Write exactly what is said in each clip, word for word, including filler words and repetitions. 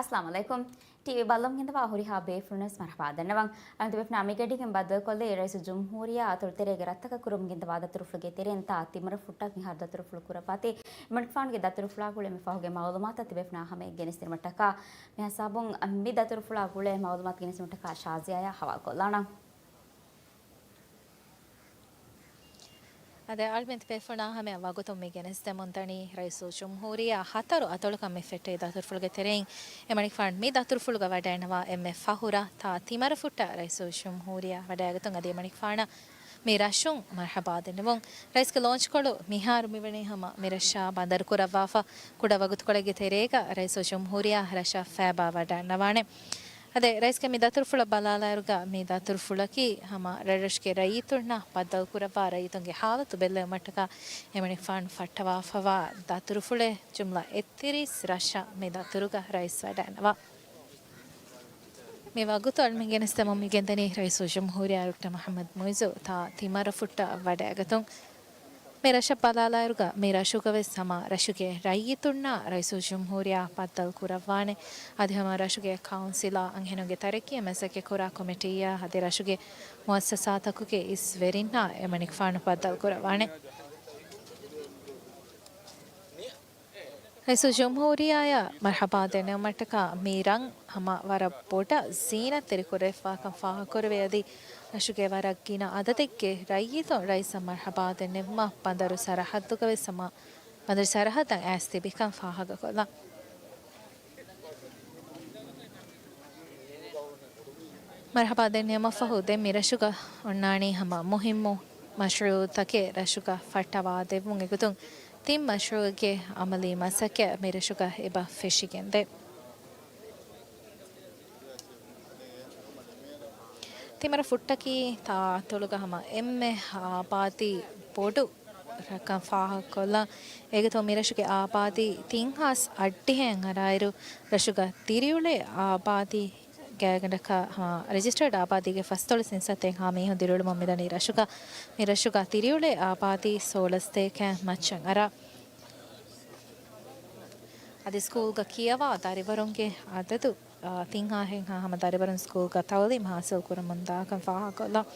އައްސަލާމު ޢަލައިކުމް. ޓީވީ ބައްލަވަން ގެންދަވާ ހުރިހާ ބޭފުޅުންވެސް މަރުޙަބާ ދަންނަވަން. އަޅުގަނޑު ތިބޭފުޅުންނާ މިގަޑީގެން ބައްދަލުކޮށްލީ ރައީސުލްޖުމްހޫރިއްޔާ އަތޮޅު ތެރޭގެ ރަށްތަކަށް ކުރަމުން ގެންދަވާ ދަތުރުފުޅުގެ ތެރެއިން ތާ ތިމަރަފުއްޓަށް މިހާރު ދަތުރުފުޅު ކުރައްވާތީ، އެމަނިކުފާނުގެ ދަތުރުފުޅާ ގުޅޭ މި ފަހުގެ މަޢުލޫމާތު ތިބޭފުޅުންނާ ހަމައަށް ގެނެސްދިނުމަށްޓަކާ، މި ހިސާބުން މި ދަތުރުފުޅާ ގުޅޭ މަޢުލޫމާތު ގެނެސްދިނުމަށްޓަކާ ޝާޒިޔާއާ ހަވާލުކޮށްލާނަން. އަދި އަޅުމެން ތިބޭފުޅުންނާ ހަމައަށް ވަގުތުން މި ގެނެސްދެމުންދަނީ، ރައީސުލްޖުމްހޫރިއްޔާ ހަތަރު އަތޮޅަކަށް މި ފެއްޓި ދަތުރުފުޅުގެ ތެރެއިން އެމަނިކުފާނު މި ދަތުރުފުޅުގަ ވަޑައިންނަވާ އެންމެ ފަހު ރަށް ތާ ތިމަރަފުއްޓަށް ރައީސުލްޖުމްހޫރިއްޔާ ވަޑައިގަތުން. އަދި އެމަނިކުފާނަށް މި ރަށުން މަރުޙަބާ ދެންނެވުން. ރައީސްގެ ލޯންޗްކޮޅު މިހާރު މިވަނީ ހަމަ މިރަށަށް ބަނދަރު ކުރައްވާފަ. ކުޑަ ވަގުތުކޮޅެއްގެ ތެރޭގަ ރައީސުލްޖުމްހޫރިއްޔާ ރަށަށް ފައިބާ ވަޑައިންނަވާނެ. އަދި ރައީސްގެ މި ދަތުރުފުޅަށް ބަލާލާއިރުގަ މި ދަތުރުފުޅަކީ ހަމަ ރަށްރަށުގެ ރައްޔިތުންނާ ބައްދަލުކުރައްވާ ރައްޔިތުންގެ ޙާލަތު ބެއްލެވުމަށްޓަކާ އެމަނިކުފާނު ފައްޓަވާފަވާ ދަތުރުފުޅެއް. ޖުމްލަ އެއްތިރީސް ރަށަށް މި ދަތުރުގަ ރައީސް ވަޑައިންނަވާ. މި ވަގުތު އަޅުމެން ގެނެސްދެމުން މިގެންދަނީ ރައީސުލްޖުމްހޫރިއްޔާ ޑޮކްޓަރ މުޙައްމަދު މުޢިއްޒު ތާ ތިމަރަފުއްޓަށް ވަޑައިގަތުން. މި ރަށަށް ބަލާލާއިރުގަ މި ރަށުގަވެސް ހަމަ ރަށުގެ ރައްޔިތުންނާ ރައީސުލްޖުމްހޫރިއްޔާ ބައްދަލު ކުރައްވާނެ. އަދި ހަމަ ރަށުގެ ކައުންސިލާ އަންހެނުންގެ ތަރައްޤީއަށް މަސައްކަތްކުރާ ކޮމިޓީއާ އަދި ރަށުގެ މުއައްސަސާތަކުގެ އިސް ވެރިންނާ އެމަނިކުފާނު ބައްދަލު ކުރައްވާނެ. ރައީސުލްޖުމްހޫރިއްޔާއަށް މަރުޙަބާ ދެންނެވުމަށްޓަކާ މި ރަށް ހަމަ ވަރަށް ބޮޑަށް ޒީނަތްތެރިކުރެވިފަވާކަން ފާހަގަކުރެވޭ. އަދި ރަށުގެ ވަރަށް ގިނަ އަދަދެއްގެ ރައްޔިތުން ރައީސަށް މަރުޙަބާ ދެންނެވުމަށް ބަނދަރު ސަރަޙައްދުގަވެސް ހަމަ ބަނދަރު ސަރަޙައްދަށް އައިސް ތިބިކަން ފާހަގަކޮށްލަން. މަރުޙަބާ ދެންނެވުމަށްފަހު ދެން މި ރަށުގަ އޮންނާނީ ހަމަ މުހިއްމު މަޝްރޫޢުތަކެއް ރަށުގަ ފައްޓަވާދެއްވުން އެގޮތުން ތިން މަޝްރޫޢެއްގެ އަމަލީ މަސައްކަތް މި ރަށުގަ އެބަ ފެށިގެންދޭ. ތިމަރަފުއްޓަކީ ތާ އަތޮޅުގަ ހަމަ އެންމެ އާބާދީ ބޮޑު ރަށްކަން ފާހަގަކޮށްލަން. އެގޮތުން މިރަށުގެ އާބާދީ ތިން ހާސް އަށްޑިހައިން އަރާއިރު، ރަށުގަ ތިރިއުޅޭ އާބާދީ ގާތްގަނޑަކަށް، އާ، ރެޖިސްޓަރޑް އާބާދީގެ ފަސްދޮޅަސް އިންސާތެއްހާ މީހުން ދިރިއުޅުމުން މިދަނީ ރަށުގަ. މި ރަށުގަ ތިރިއުޅޭ އާބާދީ ސޯޅަސްތޭކަ މައްޗަށް އަރާ. އަދި ސްކޫލްގަ ކިޔަވާ ދަރިވަރުންގެ އަދަދު، އާ، ތިން ހާހެއްހާ ހަމަ ދަރިވަރުން ސްކޫލްގަ ތައުލީމް ހާސިލް ކުރަމުންދާކަން ފާހަގަކޮށްލަން.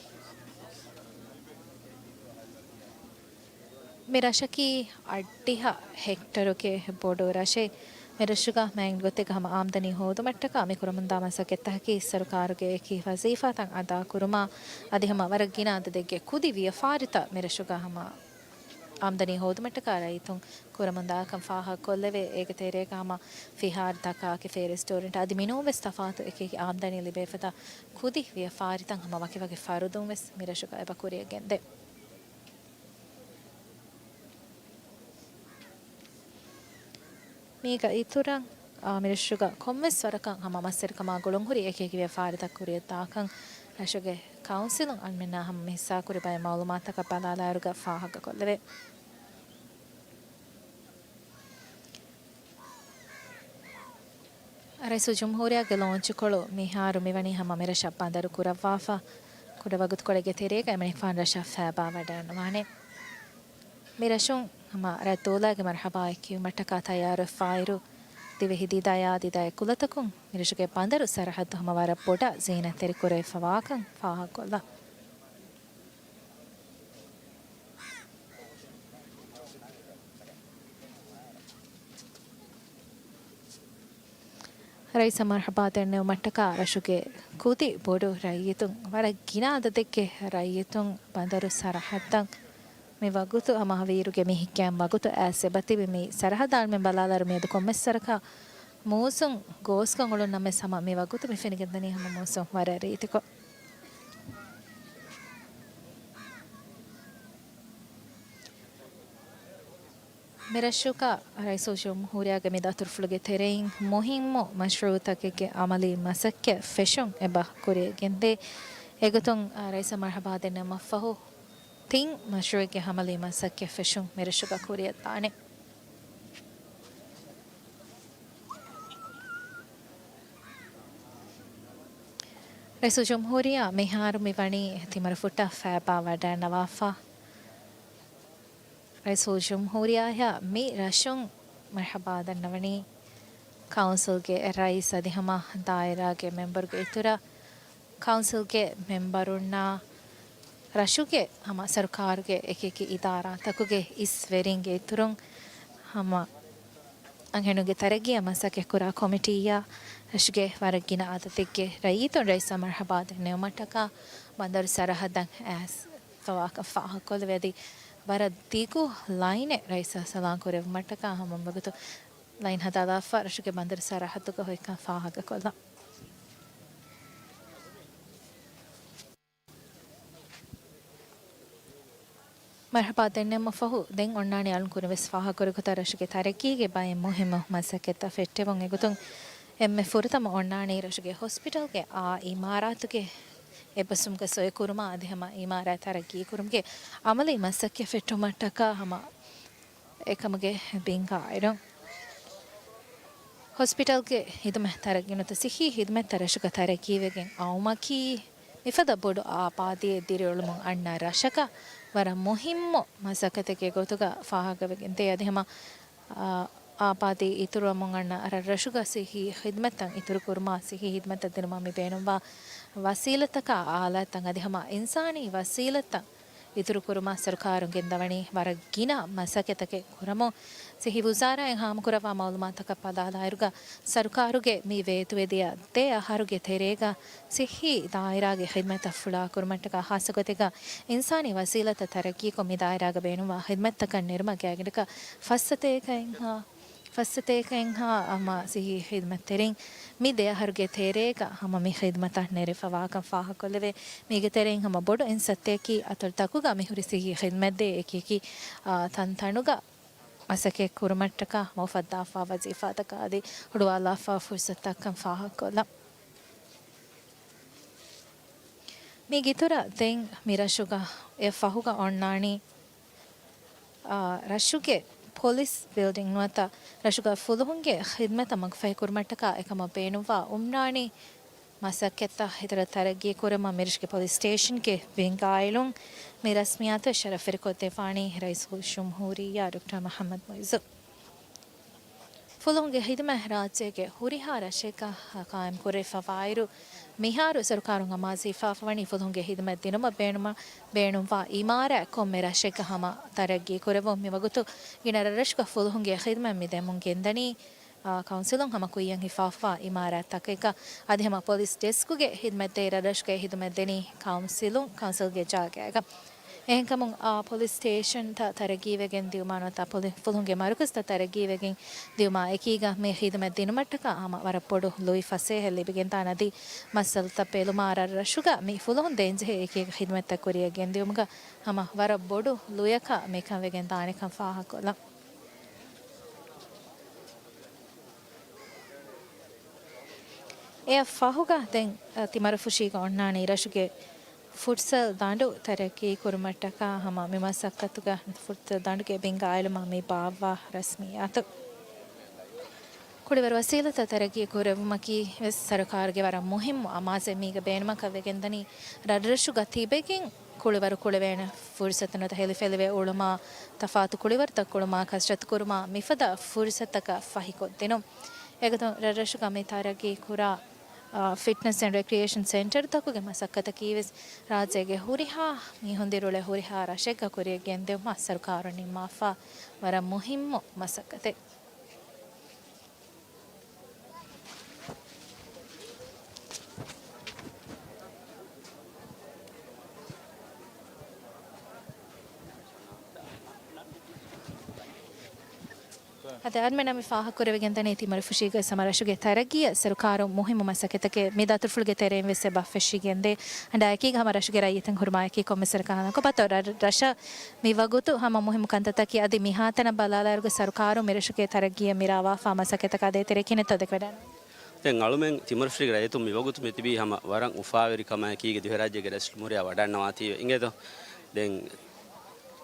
މި ރަށަކީ އަށްޑިހަ ހެކްޓަރުގެ ބޮޑު ރަށެއް. މި ރަށުގަ މާތް ގޮތެއްގަ ހަމަ އާމްދަނީ ހޯދުމަށްޓަކާ މި ކުރަމުންދާ މަސައްކަތްތަކަކީ ސަރުކާރުގެ އެކި ވަޒީފާތައް އަދާކުރުމާ އަދި ހަމަ ވަރަށް ގިނަ އަދަދެއްގެ ކުދި ވިޔަފާރިތައް މި ރަށުގަ ހަމަ އާމްދަނީ ހޯދުމަށްޓަކާ ރައްޔިތުން ކުރަމުންދާކަން ފާހަގަކޮށްލެވޭ. އޭގެ ތެރޭގަ ހަމަ ފިހާރަތަކާ، ކެފޭ، ރެސްޓޯރެންޓް އަދި މިނޫންވެސް ތަފާތު އެކި އެކި އާމްދަނީ ލިބޭފަދަ ކުދި ވިޔަފާރިތައް ހަމަ ވަކިވަކި ފަރުދުންވެސް މި ރަށުގަ އެބަ ކުރިއަށް ގެންދޭ. މީގަ އިތުރަށް، އާ، މިރަށުގަ ކޮންމެސް ވަރަކަށް ހަމަ މައްސަރިކަމާ ގުޅުންހުރި އެކި އެކި ވިޔަފާރިތައް ކުރިއަށްދާކަން ރަށުގެ ކައުންސިލުން އަންމެންނާ ހަމަ ހިއްސާކުރި ބައެއް މައުލޫމާތަކަށް ބަލާލާއިރުގަ ފާހަގަކޮށްލެވޭ. ރައީސުލްޖުމްހޫރިއްޔާގެ ލޯންޗުކޮޅު މިހާރު މިވަނީ ހަމަ މިރަށަށް ބަނދަރު ކުރައްވާފަ. ކުޑަ ވަގުތުކޮޅެއްގެ ތެރޭގަ އެމަނިކުފާނު ރަށަށް ފައިބާ ވަޑައިންނަވާނެ. މިރަށުން ހަމަ ރަށް ދުވަލާގެ މަރުޙަބާއެއް ކިޔުމަށްޓަކާ ތައްޔާރުވެފައިރު، ދިވެހި ދިދަޔާ ދިދައެއް ކުލަތަކުން މިރަށުގެ ބަނދަރު ސަރަހައްދު ހަމަ ވަރަށް ބޮޑަށް ޒީނަތްތެރިކުރެވިފަވާކަން ފާހަގަކޮށްލަން. ރައީސަށް މަރުޙަބާ ދެންނެވުމަށްޓަކާ ރަށުގެ ކުދި ބޮޑު ރައްޔިތުން، ވަރަށް ގިނަ އަދަދެއްގެ ރައްޔިތުން ބަނދަރު ސަރަހައްދަށް މި ވަގުތު ހަމަ ހަވީރުގެ މިހިއްކައިމު ވަގުތު އައިސް އެބަތިބި މި ސަރަހައްދަށް އަޅުމެން ބަލާލާއިރު މިއަދު ކޮންމެސް ވަރަކަށް މޫސުން ގޯސްކަން އުޅުން ނަމަވެސް ހަމަ މި ވަގުތު މި ފެނިގެންދަނީ ހަމަ މޫސުން ވަރަށް ރީތިކޮށް. މިރަށުގަ ރައީސުލްޖުމްހޫރިއްޔާގެ މި ދަތުރުފުޅުގެ ތެރެއިން މުހިއްމު މަޝްރޫޢުތަކެއްގެ އަމަލީ މަސައްކަތް ފެށުން އެބަ ކުރިއަށް ގެންދޭ. އެގޮތުން، އާ، ރައީސަށް މަރުޙަބާ ދެންނެވުމަށްފަހު، ތިން މަޝްރޫޢެއްގެ އަމަލީ މަސައްކަތް ފެށުން މިރަށުގަ ކުރިއަށްދާނެ. ރައީސުލްޖުމްހޫރިއްޔާ މިހާރު މިވަނީ ތިމަރަފުއްޓަށް ފައިބާ ވަޑައިންނަވާފަ. ރައީސުލްޖުމްހޫރިއްޔާއަށް މި ރަށުން މަރުޙަބާ ދަންނަވަނީ. ކައުންސިލްގެ ރައީސް އަދި ހަމަ ދާއިރާގެ މެމްބަރުގެ އިތުރަށް، ކައުންސިލްގެ މެމްބަރުންނާ ރަށުގެ ހަމަ ސަރުކާރުގެ އެކިއެކި އިދާރާތަކުގެ އިސްވެރިންގެ އިތުރުން، ހަމަ އަންހެނުންގެ ތަރައްގީއަށް މަސައްކަތްކުރާ ކޮމިޓީއަށް ރަށުގެ ވަރަށް ގިނަ އަދަދެއްގެ ރައްޔިތުން ރައީސަށް މަރުޙަބާ ދެންނެވުމަށްޓަކާ ބަނދަރު ސަރަހައްދަށް އައިސްފަވާކަން ފާހަގަކޮށްލެވޭ. އަދި ވަރަށް ދިގު ލައިނެއް ރައީސަށް ސަލާން ކުރެއްވުމަށްޓަކާ ހަމަ ވަގުތު ލައިން ހަދާލާފަ ރަށުގެ ބަނދަރު ސަރަހައްދުގަ ހުރިކަން ފާހަގަކޮށްލަން. މަރުޙަބާ ދެންނެވުމަށް ފަހު، ދެން އޮންނާނީ އަޅުން ކުރިންވެސް ފާހަގަކުރި ގޮތަށް ރަށުގެ ތަރައްގީގެ ބައެއް މުހިއްމު މަސައްކަތްތައް ފެއްޓެވުން. އެގޮތުން އެންމެ ފުރަތަމަ އޮންނާނީ ރަށުގެ ހޮސްޕިޓަލްގެ އާ އިމާރާތުގެ އެއްބަސްވުމުގަ ސޮއިކުރުމާ އަދި ހަމަ އިމާރާތް ތަރައްގީކުރުމުގެ އަމަލީ މަސައްކަތް ފެއްޓުމަށްޓަކާ ހަމަ އެކަމުގެ ބިންގާއިރުން. ހޮސްޕިޓަލްގެ ހިދުމަތް ތަރައްގީ ނުވަތަ ސިއްހީ ހިދުމަތްތައް ރަށުގަ ތަރައްގީވެގެން އައުމަކީ، މިފަދަ ބޮޑު އާބާދީއެއް ދިރިއުޅުމުން އަންނަ ރަށަކަށް ވަރަށް މުހިއްމު މަސައްކަތެއްގެ ގޮތުގަ ފާހަގަވެގެން ދޭ. އަދި ހަމަ، އާ، އާބާދީ އިތުރުވަމުން އަންނަ ރަށްރަށުގަ ސިއްހީ ހިދުމަތްތައް އިތުރުކުރުމާ، ސިއްހީ ހިދުމަތްތައް ދިނުމަށް މި ބޭނުންވާ ވަސީލަތްތަކާ އާލާތްތައް އަދި ހަމަ އިންސާނީ ވަސީލަތްތައް އިތުރުކުރުމަށް ސަރުކާރުން ގެންދަވަނީ ވަރަށް ގިނަ މަސައްކަތްތަކެއް ކުރަމުން. ސިއްހީ ވުޒާރާއިން ހާމަކުރައްވާ މައުލޫމާތަކަށް ބަލާލާއިރުގަ، ސަރުކާރުގެ މި ވޭތުވެދިޔަ ދެ އަހަރުގެ ތެރޭގަ ސިއްހީ ދާއިރާގެ ޚިދްމަތްތައް ފުޅާކުރުމަށްޓަކާ ޚާއްޞަގޮތެއްގަ އިންސާނީ ވަސީލަތްތައް ތަރައްގީކޮށް، މި ދާއިރާގަ ބޭނުންވާ ޚިދްމަތްތަކަށް ނެރުމަށް ގާތްގަނޑަކަށް ފައްސަތޭކައެއްހާ ފައްސަތޭކައެއްހާ ހަމަ ސިއްހީ ޚިދުމަތްތެރިން މި ދެ އަހަރުގެ ތެރޭގަ ހަމަ މި ޚިދުމަތަށް ނެރެފަވާކަން ފާހަގަކޮށްލެވޭ. މީގެ ތެރެއިން ހަމަ ބޮޑު އިން ސައްތައަކީ އަތޮޅުތަކުގަ މިހުރި ސިއްހީ ޚިދުމަތްދޭ އެކިއެކި، އާ، ތަންތަނުގަ މަސައްކަތް ކުރުމަށްޓަކާ ހަމަ އުފައްދާފާ ވަޒީފާތަކާ އަދި ހުޅުވާލާފާ ފުރުސަތުތައްކަން ފާހަގަކޮށްލަން. މީގެ އިތުރަށް ދެން މި ރަށުގަ އެ ފަހުގަ އޮންނާނީ، އާ، ރަށުގެ ޕޮލިސް ބިލްޑިން ނުވަތަ ރަށުގަ ފުލުހުންގެ ޚިދުމަތަށް މަގުފަހިކުރުމަށްޓަކާ އެކަމަށް ބޭނުންވާ އުމްރާނީ މަސައްކަތްތައް އިތުރަށް ތަރައްގީ ކުރުމަށް މިރަށުގެ ޕޮލިސް ސްޓޭޝަންގެ ވިންގާއިލުން މި ރަސްމިއްޔާތު ޝަރަފްވެރިކޮށްދެއްވާނީ ރައީސުލްޖުމްހޫރިއްޔާ ޑޮކްޓަރ މުޙައްމަދު މުޢިއްޒު. ފުލުހުންގެ ޚިދުމަތް ރާއްޖޭގެ ހުރިހާ ރަށެއްގަ ޤާއިމްކުރެވިފަވާއިރު، މިހާރު ސަރުކާރުން އަމާޒުވެފަވަނީ ފުލުހުންގެ ޚިދުމަތް ދިނުމަށް ބޭނުމަށް ބޭނުންވާ އިމާރާތް ކޮންމެ ރަށެއްގަ ހަމަ ތަރައްގީ ކުރެވުން. މިވަގުތު ގިނަ ރަށްރަށުގަ ފުލުހުންގެ ޚިދުމަތް މި ދެމުން ގެންދަނީ، އާ، ކައުންސިލުން ހަމަ ކުއްޔަށް ހިފާފަވާ އިމާރާތްތަކެއްގަ އަދި ހަމަ ޕޮލިސް ޑެސްކުގެ ޚިދުމަތްދޭ ރަށްރަށުގައި ޚިދުމަތް ދެނީ ކައުންސިލުން، ކައުންސިލްގެ ޖާގައިގަ. އެހެންކަމުން، އާ، ޕޮލިސް ސްޓޭޝަންތައް ތަރައްގީވެގެން ދިއުމާ ނުވަތަ ޕޮލި-، ފުލުހުންގެ މަރުކަޒުތައް ތަރައްގީވެގެން ދިއުމާ އެކީގަ މި ޚިދުމަތް ދިނުމަށްޓަކާ ހަމަ ވަރަށް ބޮޑު ލުއި ފަސޭހައެއް ލިބިގެންދާނެ އަދި މައްސަލަތައް ބެލުމާ ރަށްރަށުގަ މި ފުލުހުން ދޭންޖެހޭ އެކިއެކި ޚިދުމަތްތައް ކުރިއަށް ގެންދިއުމުގަ ހަމަ ވަރަށް ބޮޑު ލުޔަކަށް މިކަން ވެގެންދާނެކަން ފާހަގަކޮށްލަން. އެއަށް ފަހުގަ ދެން، އަ، ތިމަރުފުށީގަ އޮންނާނީ ރަށުގެ ފުޓްސަލް ދަނޑު ތަރައްގީ ކުރުމަށްޓަކާ ހަމަ މި މަސައްކަތުގަ ފުޓްސަލް ދަނޑުގެ ބިންގާއިލުމަށް މި ބާއްވާ ރަސްމިއްޔާތު. ކުޅިވަރު ވަސީލަތްތައް ތަރައްގީ ކުރެއްވުމަކީ ވެސް ސަރުކާރުގެ ވަރަށް މުހިއްމު އަމާޒެއް. މީގަ ބޭނުމަކަށް ވެގެންދަނީ ރަށްރަށުގަ ތިބެގެން ކުޅިވަރު ކުޅެވޭނެ ފުރުސަތު ނުވަތަ ހެލިފެލިވެ އުޅުމާ، ތަފާތު ކުޅިވަރުތައް ކުޅުމާ، ކަސްރަތު ކުރުމާ މިފަދަ ފުރުސަތަކަށް ފަހިކޮށްދިނުން. އެގޮތުން ރަށްރަށުގަ މި ތަރައްގީ ކުރާ، އާ، ފިޓްނަސް އެންޑް ރެކްރިއޭޝަން ސެންޓަރުތަކުގެ މަސައްކަތަކީ ވެސް ރާއްޖޭގެ ހުރިހާ މީހުން ދިރިއުޅޭ ހުރިހާ ރަށެއްގަ ކުރިއަށް ގެންދިއުމަށް ސަރުކާރުން ނިންމާފާ ވަރަށް މުހިއްމު މަސައްކަތެއް. އަދި އަންމެނަށް މި ފާހަގަކުރެވިގެންދަނީ ތިމަރުފުށީގަ ހަމަ ރަށުގެ ތަރައްގީއަށް ސަރުކާރުން މުހިއްމު މަސައްކަތްތަކެއް މި ދަތުރުފުޅުގެ ތެރެއިން ވެސް އެބަ ފެށިގެންދޭ. އަންޑާ އެކީގަ ހަމަ ރަށުގެ ރައްޔިތުން ހުރުމާއެކީ ކޮންމެސް ރަށަކަށް ހަނދާންކޮށް ބަތޯ ރަށަށް މި ވަގުތު ހަމަ މުހިއްމު ކަންތައްތަކީ އަދި މިހާތަނަށް ބަލާލާއިރުގަ ސަރުކާރުން މިރަށުގެ ތަރައްގީއަށް މިރާވާފާ މަސައްކަތްތަކާ ދޭތެރޭ ކިހިނެއްތޯ ދެކެވަޑައިގަންނަވާ؟ ދެން އަޅުމެން ތިމަރުފުށީގެ ރައްޔިތުން މިވަގުތު މިތިބީ ހަމަ ވަރަށް އުފާވެރިކަމާއެކީގަ ދިވެހިރާއްޖޭގެ ރައީސް ޖުމްހޫރިއްޔާ ވަޑައިގަންނަވާތީވެ އިނގޭތޯ. ދެން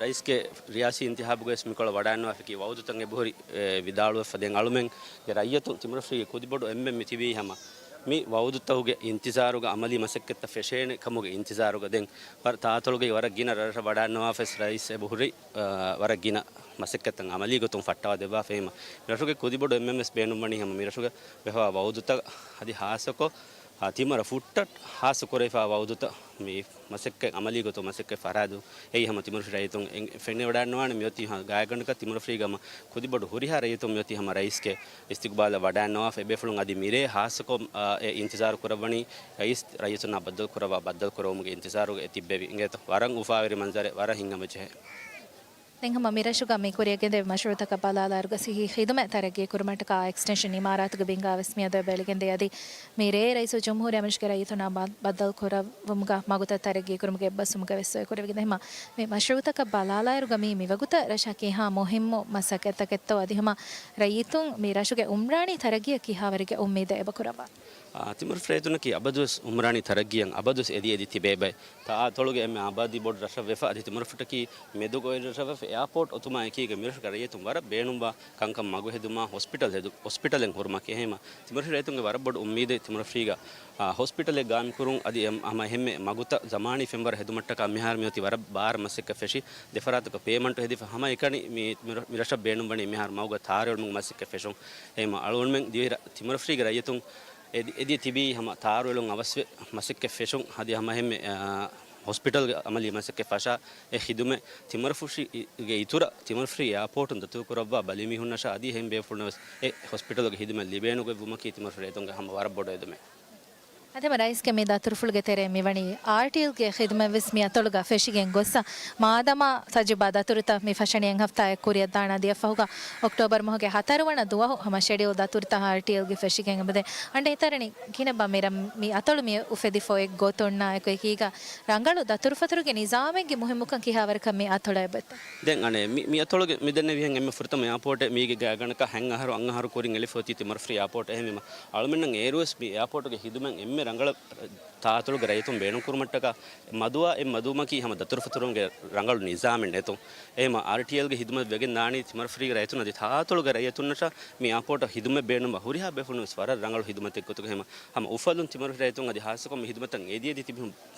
ރައީސްގެ ރިޔާސީ އިންތިހާބުގަވެސް މިކޮޅަށް ވަޑައިގަންނަވާފައި ވައުދުތައް އެބަހުރި، އެ، ވިދާޅުވެފަ. ދެން އަޅުމެންގެ ރައްޔިތުން ތިމަރުފުށީގެ ކުދިބޮޑު އެންމެން މިތިބީ ހަމަ މި ވައުދުތަކުގެ އިންތިޒާރުގަ އަމަލީ މަސައްކަތްތައް ފެށޭނެ ކަމުގެ އިންތިޒާރުގަ ދެން ވަރަށް ތާތޮޅުގައި ވަރަށް ގިނަ ރަށްރަށަށް ވަޑާންނަވާފަސް ރައީސް އެބަ ހުރި، އާ، ވަރަށް ގިނަ މަސައްކަތްތައް އަމަލީ ގޮތުން ފައްޓަވާ ދެއްވާފައިމަ. މިރަށުގެ ކުދިބޮޑު އެންމެންވެސް ބޭނުންވަނީ ހަމަ މިރަށުގެ ވެފަވާ ވައުދުތައް އަދި ހާއްސަކޮށް، އާ، ތިމަރަށް ފުއްޓަށް ހާއްސަ ކުރެވިފާ ވައުދުތައް މި މަސައްކަތް އަމަލީ ގޮތުން މަސައްކަތް ފަރާތު އެއީ ހަމަ ތިމަރުފި ރައްޔިތުން އެނގ-، ފެނިވަޑާންނަވާނެ. މިއޮތީ ހަ-، ގާތްގަނޑަކަށް ތިމަރުފީގަ ހަމަ ކުދިބޮޑު ހުރިހާ ރައްޔިތުން މިއޮތީ ހަމަ ރައީސްގެ އިސްތިގުބާލަށް ވަޑާންނަވާފަ. އެބޭފުޅުން އަދި މިރޭ ހާއްސަކޮށް، އާ، އެ އިންތިޒާރު ކުރައްވަނީ ރައީސް ރައްޔިތުންނާ ބައްދަލު ކުރައްވާ ބައްދަލު ކުރެވުމުގެ އިންތިޒާރުގަ އެ ތިއްބެވި. އިނގޭތޯ ވަރަށް އުފާވެރި މަންޒަރެއް ވަރަށް ހިތްހަމަޖެހޭ. ދެން ހަމަ މިރަށުގަ މި ކުރިއަށް ގެންދެވި މަޝްރޫއުތަކަށް ބަލާލާއިރުގަ ސިހި ޚިދުމަތް ތަރައްގީ ކުރުމަށްޓަކާ އެކްސްޓެންޝަން އިމާރާތުގެ ބިންގާ ވެސް މިއަދު އެބަ އެޅިގެންދޭ. އަދި މިރޭ ރައީސުލްޖުމްހޫރިއްޔާ މިރަށުގެ ރައްޔިތުންނާ ބަ-، ބައްދަލު ކުރައްވުމުގަ މަގުތައް ތަރައްގީ ކުރުމުގެ އެއްބަސްވުމުގަ ވެސް އޮތް ކުރެވިގެން. ހަމަ މި މަޝްރޫއުތަކަށް ބަލާލާއިރުގަ މީ މިވަގުތަށް ރަށަށް ކިހާ މުހިއްމު މަސައްކަތްތަކެއްތޯ އަދި ހަމަ ރައްޔިތުން މި ރަށުގެ އުމްރާނީ ތަރައްގީއަށް ކިހާވަރެއްގެ އުއްމީދެއް އެބަ ކުރައްވާ؟ އާ، ތިމަރުފި ރައްޔިތުންނަކީ އަބަދުވެސް އުމްރާނީ ތަރައްގީއަށް އަބަދުވެސް އެދި އެދި ތިބޭ ބައެއް. ތާ އަތޮޅުގެ އެންމެ އާބާދީ ބޮޑު ރަށަށް ވެފަ އަދި ތިމަރުފުއްޓަކީ މެދު ގޮވެލި ރަށަށް ވެފަ އެއާޕޯޓް އޮތުމާ އެކީގަ މިރަށުގެ ރައްޔިތުން ވަރަށް ބޭނުންވާ ކަންކަން މަގު ހެދުމާ ހޮސްޕިޓަލް ހެދު-، ހޮސްޕިޓަލެއް ހުރުމަކީ. އެހެންވީމަ ތިމަރުފި ރައްޔިތުންގެ ވަރަށް ބޮޑު އުއްމީދެއް ތިމަރުފީގަ، އާ، ހޮސްޕިޓަލެއް ގާއިމްކުރުން އަދި އެ-، ހަމަ އެހެންމެ މަގުތައް ޒަމާނީ ފެންވަރަށް ހެދުމަށްޓަކާ މިހާރު މިއޮތީ ވަރަށް ބާރަށް މަސައްކަތް ފެށި ދެފަރާތަކަށް ޕޭމަންޓު ހެދިފަ ހަމައެކަނި މި-، މި-، މިރަށަށް ބޭނުންވަނީ މިހާރު މަގުގަ ތާރުއެޅުމުގެ މަސައްކަތް ފެށުން. އެހެންވީމަ އަޅުގަނޑުމެން ދިވެހި ރަ-، ތިމަރުފީގެ ރައްޔިތުން އެދި-، އެދި ތިބީ ހަމަ ތާރުއެޅުން އަވަސްވެ މަސައްކަތް ފެށުން އަދި ހަމަ އެހެންމެ، އާ، ހޮސްޕިޓަލްގެ އަމަލީ މަސައްކަތް ފަށާ އެ ޚިދުމަތް ތިމަރުފުށިގެ އިތުރަށް ތިމަރުފުށި އެއާޕޯޓުން ދަތުރުކުރައްވާ ބަލިމީހުންނަށާ އަދި އެހެން ބޭފުޅުންނަށް ވެސް އެ ހޮސްޕިޓަލުގެ ޚިދުމަތް ލިބޭނެ ގޮތްވުމަކީ ތިމަރުފި ރައްޔިތުންގެ ހަމަ ވަރަށް ބޮޑު އެދުމެއް. އަދި ހަމަ ރައީސްގެ މި ދަތުރުފުޅުގެ ތެރެއިން މިވަނީ އާރްޓީއެލްގެ ޚިދުމަތް ވެސް މި އަތޮޅުގަ ފެށިގެން ގޮއްސަ. މާދަމާ ތަޖުބާ ދަތުރުތައް މި ފަށަނީ އެއް ހަފްތާއެއް ކުރިއަށް ދާން އަދި އެއްފަހުގަ އޮކްޓޯބަރު މަހުގެ ހަތަރުވަނަ ދުވަހު ހަމަ ޝެޑިއުލް ދަތުރުތައް އާރްޓީއެލްގެ ފެށިގެން އެބަދޭ. އަނޑެ އެތަރަނި ކިހިނެއްބާ މި ރަ-، މި އަތޮޅު މި އުފެދިފަ އޮތް ގޮތުންނާ އެކު އެކީގަ ރަނގަޅު ދަތުރުފަތުރުގެ ނިޒާމެއްގެ މުހިއްމުކަން ކިހާވަރަކަށް މި އަތޮޅަށް އެބައޮތްތަ؟ ދެން އަނެއް މި، މި އަތޮޅުގެ މި ދެންނެވިހެން އެންމެ ފުރަތަމަ އެއާޕޯޓެއް މީގެ ގާތްގަނޑަކަށް ހަތް އަހަރު އަށް އަހަރު ކުރިން އެޅިފަ އޮތީ ތިމަރުފްރީ އެއާޕޯޓް. އެހެންވީމަ އަޅުމެންނަށް އޭރުވެސް މި އެއާޕޯޓުގެ ހިދުމަތް އެންމެ ރަނގަޅަށް ތާއަތޮޅުގެ ރައްޔިތުން ބޭނުންކުރުމަށްޓަކާ މަދުވާ އެއް މަދުވުމަކީ ހަމަ ދަތުރުފަތުރުންގެ ރަނގަޅު ނިޒާމެއް ނެތުން. އެހެންވީމަ އާރްޓީއެލްގެ ހިދުމަތް ވެގެން ދާނީ ތިމަރުފްރީގެ ރައްޔިތުން އަދި ތާއަތޮޅުގެ ރައްޔިތުންނަށާ މި އެއާޕޯޓަށް ހިދުމަތް ބޭނުންވާ ހުރިހާ ބޭފުޅުން ވެސް ވަރަށް ރަނގަޅު ހިދުމަތެއް ގޮތުގަ ހަމަ، ހަމަ އުފަލުން ތިމަރުފި ރައްޔިތުން އަދި ހާއްސަކޮށް މި ހިދުމަތަށް އެދި އެދި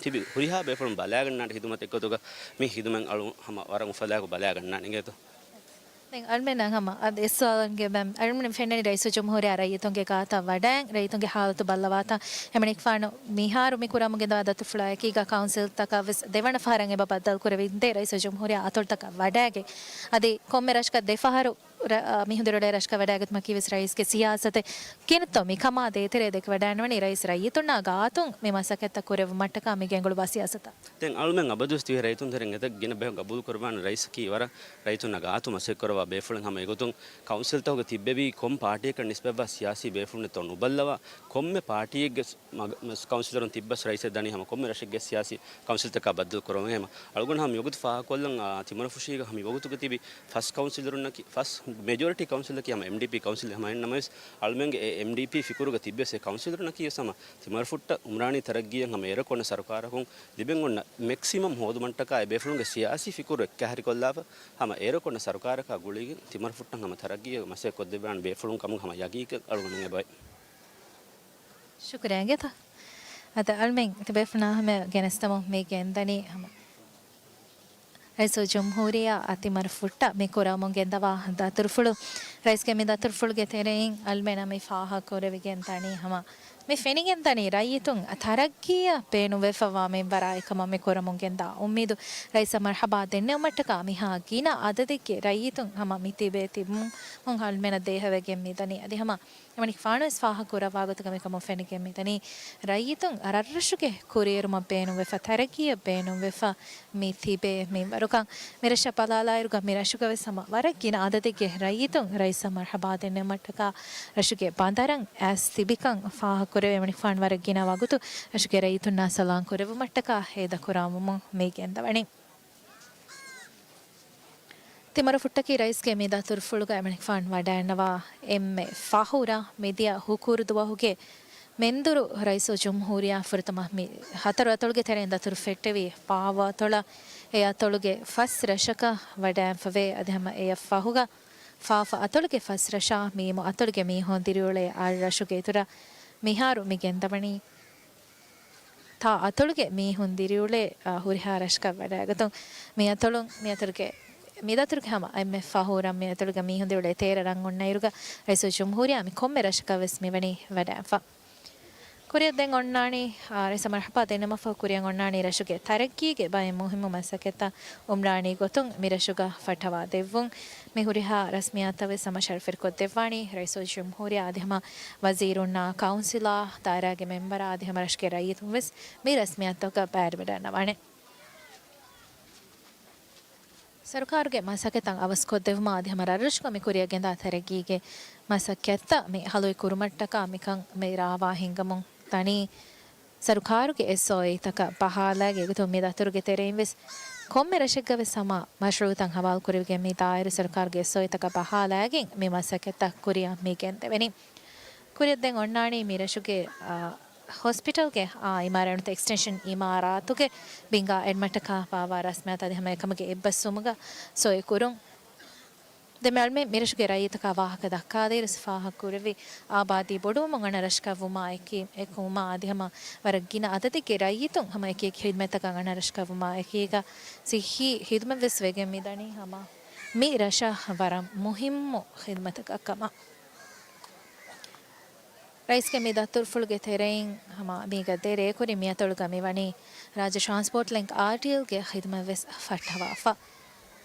ތިބި ހުރިހާ ބޭފުޅުން ބަލާގަންނާނެ ހިދުމަތެއް ގޮތުގަ މި ހިދުމަތް އަޅު ހަމަ ވަރަށް އުފަލާކޮށް ބަލާގަންނާނެ އިނގޭތޯ. ދެން އަޅުމެންނަށް ހަމަ އަދި އެއްސުވާލުންގެ މެ-، އަޅުމެން ފެންނަނީ ރައީސުލްޖުމްހޫރިއްޔާ ރައްޔިތުންގެ ގާތަށް ވަޑައިން ރައްޔިތުންގެ ހާލަތު ބައްލަވާތާ. އެމަނިކުފާނު މިހާރު މި ކުރަމުން ގެންދަވާ ދަތުރުފުޅާ އެކީގަ ކައުންސިލްތަކަށް ވެސް ދެވަނަ ފަހަރަށް އެބަ ބައްދަލު ކުރެވިގެންދޭ ރައީސުލްޖުމްހޫރިއްޔާ އަތޮޅުތަކަށް ވަޑައިގެން. އަދި ކޮންމެ ރަށަކަށް ދެ ފަހަރު ރަ-، އަ، މި ހުނދުރޮޅޭ ރަށަކަށް ވަޑައިގަތުމަކީ ވެސް ރައީސްގެ ސިޔާސަތެއް. ކިނެއްތޯ މި ކަމާ ދޭތެރޭ ދެކެ ވަޑައިންވަނީ ރައީސް ރައްޔިތުންނާ ގާތުން މި މަސައްކަތްތައް ކުރެއްވުމަށްޓަކާ މި ގެންގުޅުވާ ސިޔާސަތަށް. ދެން އަޅުމެން އަބަދުވެސް ދިވެހި ރައްޔިތުން ތެރެއިން އެތައް ގިނަ ބަޔަކު ގަބޫލު ކުރައްވާނެ ރައީސަކީ ވަރަށް ރައްޔިތުންނާ ގާތު މަސައްކަތް ކުރައްވާ ބޭފުޅެއް. ހަމަ އެގޮތުން ކައުންސިލްތަކުގަ ތިއްބެވި ކޮން ޕާޓީއަކަށް ނިސްބަތްވާ ސިޔާސީ ބޭފުޅުންނެއްތޯ ނުބައްލަވާ ކޮންމެ ޕާޓީއެއްގެ މަގ-، މަސް ކައުންސިލަރުން ތިއްބަސް ރައީސެއް ދަނީ ހަމަ ކޮންމެ ރަށެއްގެ ސިޔާސީ ކައުންސިލްތަކާ ބައްދަލު ކުރަމުން. އެހެންވީމަ އަޅުގަނޑު ހަމަ މިވަގުތު ފާހަގަކޮށްލަން، އާ، ތިމަރުފުށީގަ ހަމަ މިވަގުތުގަ ތިބި ފަސް ކައުންސިލަރުންނަކީ، ފަސް މެޖޯރިޓީ ކައުންސިލަކީ ހަމަ އެމްޑީޕީ ކައުންސިލެއް. ހަމަ އެހެންނަމަވެސް އަޅުމެންގެ އެ އެމްޑީޕީ ފިކުރުގަ ތިއްބަސް އެ ކައުންސިލަރުންނަކީ ވެސް ހަމަ ތިމަރުފުއްޓަށް އުމްރާނީ ތަރައްގީއަށް ހަމަ އޭރަކު އޮންނަ ސަރުކާރަކުން ލިބެން އޮންނަ މެކްސިމަމް ހޯދުމަށްޓަކާ އެ ބޭފުޅުންގެ ސިޔާސީ ފިކުރު އެއްކަހަލަ ކޮށްލާފަ ހަމަ އޭރަކު އޮންނަ ސަރުކާރަކާ ގުޅިގެން ތިމަރުފުއްޓަށް ހަމަ ތަރައްގީއަށް މަސައްކަތް ކޮށްދެއްވާނެ ބޭފުޅުން ކަމުގެ ހަމަ ޔަގީންކަން އަޅުގަނޑުމެން އެބައޮތް. ޝުކުރިއްޔާ އިނގޭތޯ. އަދި އަޅުމެން ތިބޭފުޅުންނާ ހަމަ ގެނެސްދަމުން މި ގެންދަނީ ހަމަ ރައީސުލްޖުމްހޫރިއްޔާ ތިމަރުފުއްޓަށް މި ކުރަމުން ގެންދަވާ ދަތުރުފުޅު. ރައީސްގެ މި ދަތުރުފުޅުގެ ތެރެއިން އަޅުމެންނަށް މި ފާހަގަކުރެވިގެން ދަނީ ހަމަ މި ފެނިގެން ދަނީ ރައްޔިތުން ތަރައްގީއަށް ބޭނުންވެފަވާ މިންވަރާ އެކަމަށް މި ކުރަމުން ގެންދާ އުއްމީދު. ރައީސަށް މަރްޙަބާ ދެންނެވުމަށްޓަކާ މިހާ ގިނަ އަދަދެއްގެ ރައްޔިތުން ހަމަ މި ތިބޭ ތިބުމުން އަޅުމެންނަށް ދޭހަވެގެން މިދަނީ. އަދި ހަމަ އެމަނިކުފާނުވެސް ފާހަގަކުރައްވާ ގޮތުގަ މިކަމުން ފެނިގެން މިދަނީ ރައްޔިތުން ރަށްރަށުގެ ކުރިއެރުމަށް ބޭނުންވެފަ، ތަރައްގީއަށް ބޭނުންވެފަ މި ތިބޭ މިންވަރުކަން. މިރަށަށް ބަލާލާއިރުގަ މިރަށުގަވެސް ހަމަ ވަރަށް ގިނަ އަދަދެއްގެ ރައްޔިތުން ރައީސަށް މަރްޙަބާ ދެންނެވުމަށްޓަކާ ރަށުގެ ބަނދަރަށް އައިސް ތިބިކަން ފާހަގަކުރެވޭ. އެމަނިކުފާނު ވަރަށް ގިނަ ވަގުތު ރަށުގެ ރައްޔިތުންނާ ސަލާން ކުރެއްވުމަށްޓަކާ ހޭދަކުރައްވަމުން މި ގެންދަވަނީ. ތިމަރުފުއްޓަކީ ރައީސްގެ މި ދަތުރުފުޅުގަ އެމަނިކުފާނު ވަޑައިންނަވާ އެންމެ ފަހު ރަށް. މިދިޔަ ހުކުރު ދުވަހުގެ މެންދުރު ރައީސުލްޖުމްހޫރިއްޔާ ފުރަތަމަ މި ހަތަރު އަތޮޅުގެ ތެރެއިން ދަތުރު ފެއްޓެވި ފާވަ އަތޮޅަށް. އެ އަތޮޅުގެ ފަސް ރަށަކަށް ވަޑައިންފަވޭ. އަދި ހަމަ އެއަށް ފަހުގަ ފާފަ އަތޮޅުގެ ފަސް ރަށާ މީމު އަތޮޅުގެ މީހުން ދިރިއުޅޭ އަށް ރަށުގެ އިތުރަށް. މިހާރު މި ގެންދަވަނީ ތާ އަތޮޅުގެ މީހުން ދިރިއުޅޭ، އާ، ހުރިހާ ރަށަކަށް ވަޑައިގަތުން. މި އަތޮޅުން، މި އަތޮޅުގެ، މި ދަތުރުގެ ހަމަ އެންމެ ފަހު ރަށް، މި އަތޮޅުގެ މީހުން ދިރިއުޅޭ ތޭރަ ރަށް އޮންނަ އިރުގަ ރައީސުލްޖުމްހޫރިއްޔާ މި ކޮންމެ ރަށަކަށް ވެސް މިވަނީ ވަޑައިގަތްފަ. ކުރިއަށް ދެން އޮންނާނީ، އާ، ރައީސަށް މަރްޙަބާ ދެންނެވުމަށްފަހު ކުރިއަށް އޮންނާނީ ރަށުގެ ތަރައްގީގެ ބައެއް މުހިއްމު މަސައްކަތްތައް އުމްރާނީ ގޮތުން މި ރަށުގަ ފައްޓަވާ ދެއްވުން. މި ހުރިހާ ރަސްމިއްޔާތައް ވެސް ހަމަ ޝަރަފުވެރިކޮށްދެއްވާނީ ރައީސުލްޖުމްހޫރިއްޔާ އަދި ހަމަ ވަޒީރުންނާ ކައުންސިލާ ދާއިރާގެ މެމްބަރާ އަދި ހަމަ ރަށުގެ ރައްޔިތުން ވެސް މި ރަސްމިއްޔާތަކަށް ބައިވެރިވެވަޑައިގަންނަވާނެ. ސަރުކާރުގެ މަސައްކަތްތައް އަވަސްކޮށްދެއްވުމަށް އަދި ހަމަ ރަށްރަށުގަ މި ކުރިއަށް ގެންދާ ތަރައްގީގެ މަސައްކަތްތައް މި ހަލުވި ކުރުމަށްޓަކާ މިކަން މި ރާވާ ހިންގަމުން ދަނީ، ސަރުކާރުގެ އެސްއޯއީތަކަށް ބަހާލައިގެން އެގޮތުން މި ދަތުރުގެ ތެރެއިން ވެސް ކޮންމެ ރަށެއްގަ ވެސް ހަމަ މަޝްރޫއުތައް ހަވާލު ކުރެވިގެން މި ދާއިރު ސަރުކާރުގެ އެސްއޯއީތަކަށް ބަހާލައިގެން މި މަސައްކަތްތައް ކުރިއަށް މި ގެންދެވެނީ. ކުރިއަށް ދެން އޮންނާނީ މި ރަށުގެ، އާ، ހޮސްޕިޓަލްގެ، އާ، އިމާރާތް ނުވަތަ އެކްސްޓެންޝަން އިމާރާތުގެ ބިންގާ އެންމެ މަށަކަށް ފާވާ ރަސްމިއްޔާތު އަދި ހަމަ އެކަމުގެ އެއްބަސްވުމުގަ ސޮއި ކުރުން. ދެން މި އަޅުމެން މިރަށުގެ ރައްޔިތަކާ ވާހަކަ ދައްކާދޭއިރު ފާހަގަކުރެއްވި އާބާދީ ބޮޑުވުމުން އަންނަ ރަށަކަށް ވުމާ އެކީ، އެކު ވުމާ އަދި ހަމަ ވަރަށް ގިނަ އަދަދެއްގެ ރައްޔިތުން ހަމަ އެކި އެކި ހިދުމަތްތަކަށް އަންނަ ރަށަކަށް ވުމާ އެކީގަ ސިއްހީ ހިދުމަތް ވެސް ވެގެން މިދަނީ ހަމަ މި ރަށަށް ވަރަށް މުހިއްމު ހިދުމަތަކަށް ކަމަށް. ރައީސްގެ މި ދަތުރުފުޅުގެ ތެރެއިން ހަމަ މީގަ ދެ ރޭކުރިން މި އަތޮޅުގަ މިވަނީ ރާއްޖެ ޓްރާންސްޕޯޓް ލިންކް އާރްޓީއެލްގެ ޚިދުމަތް ވެސް ފައްޓަވާފަ.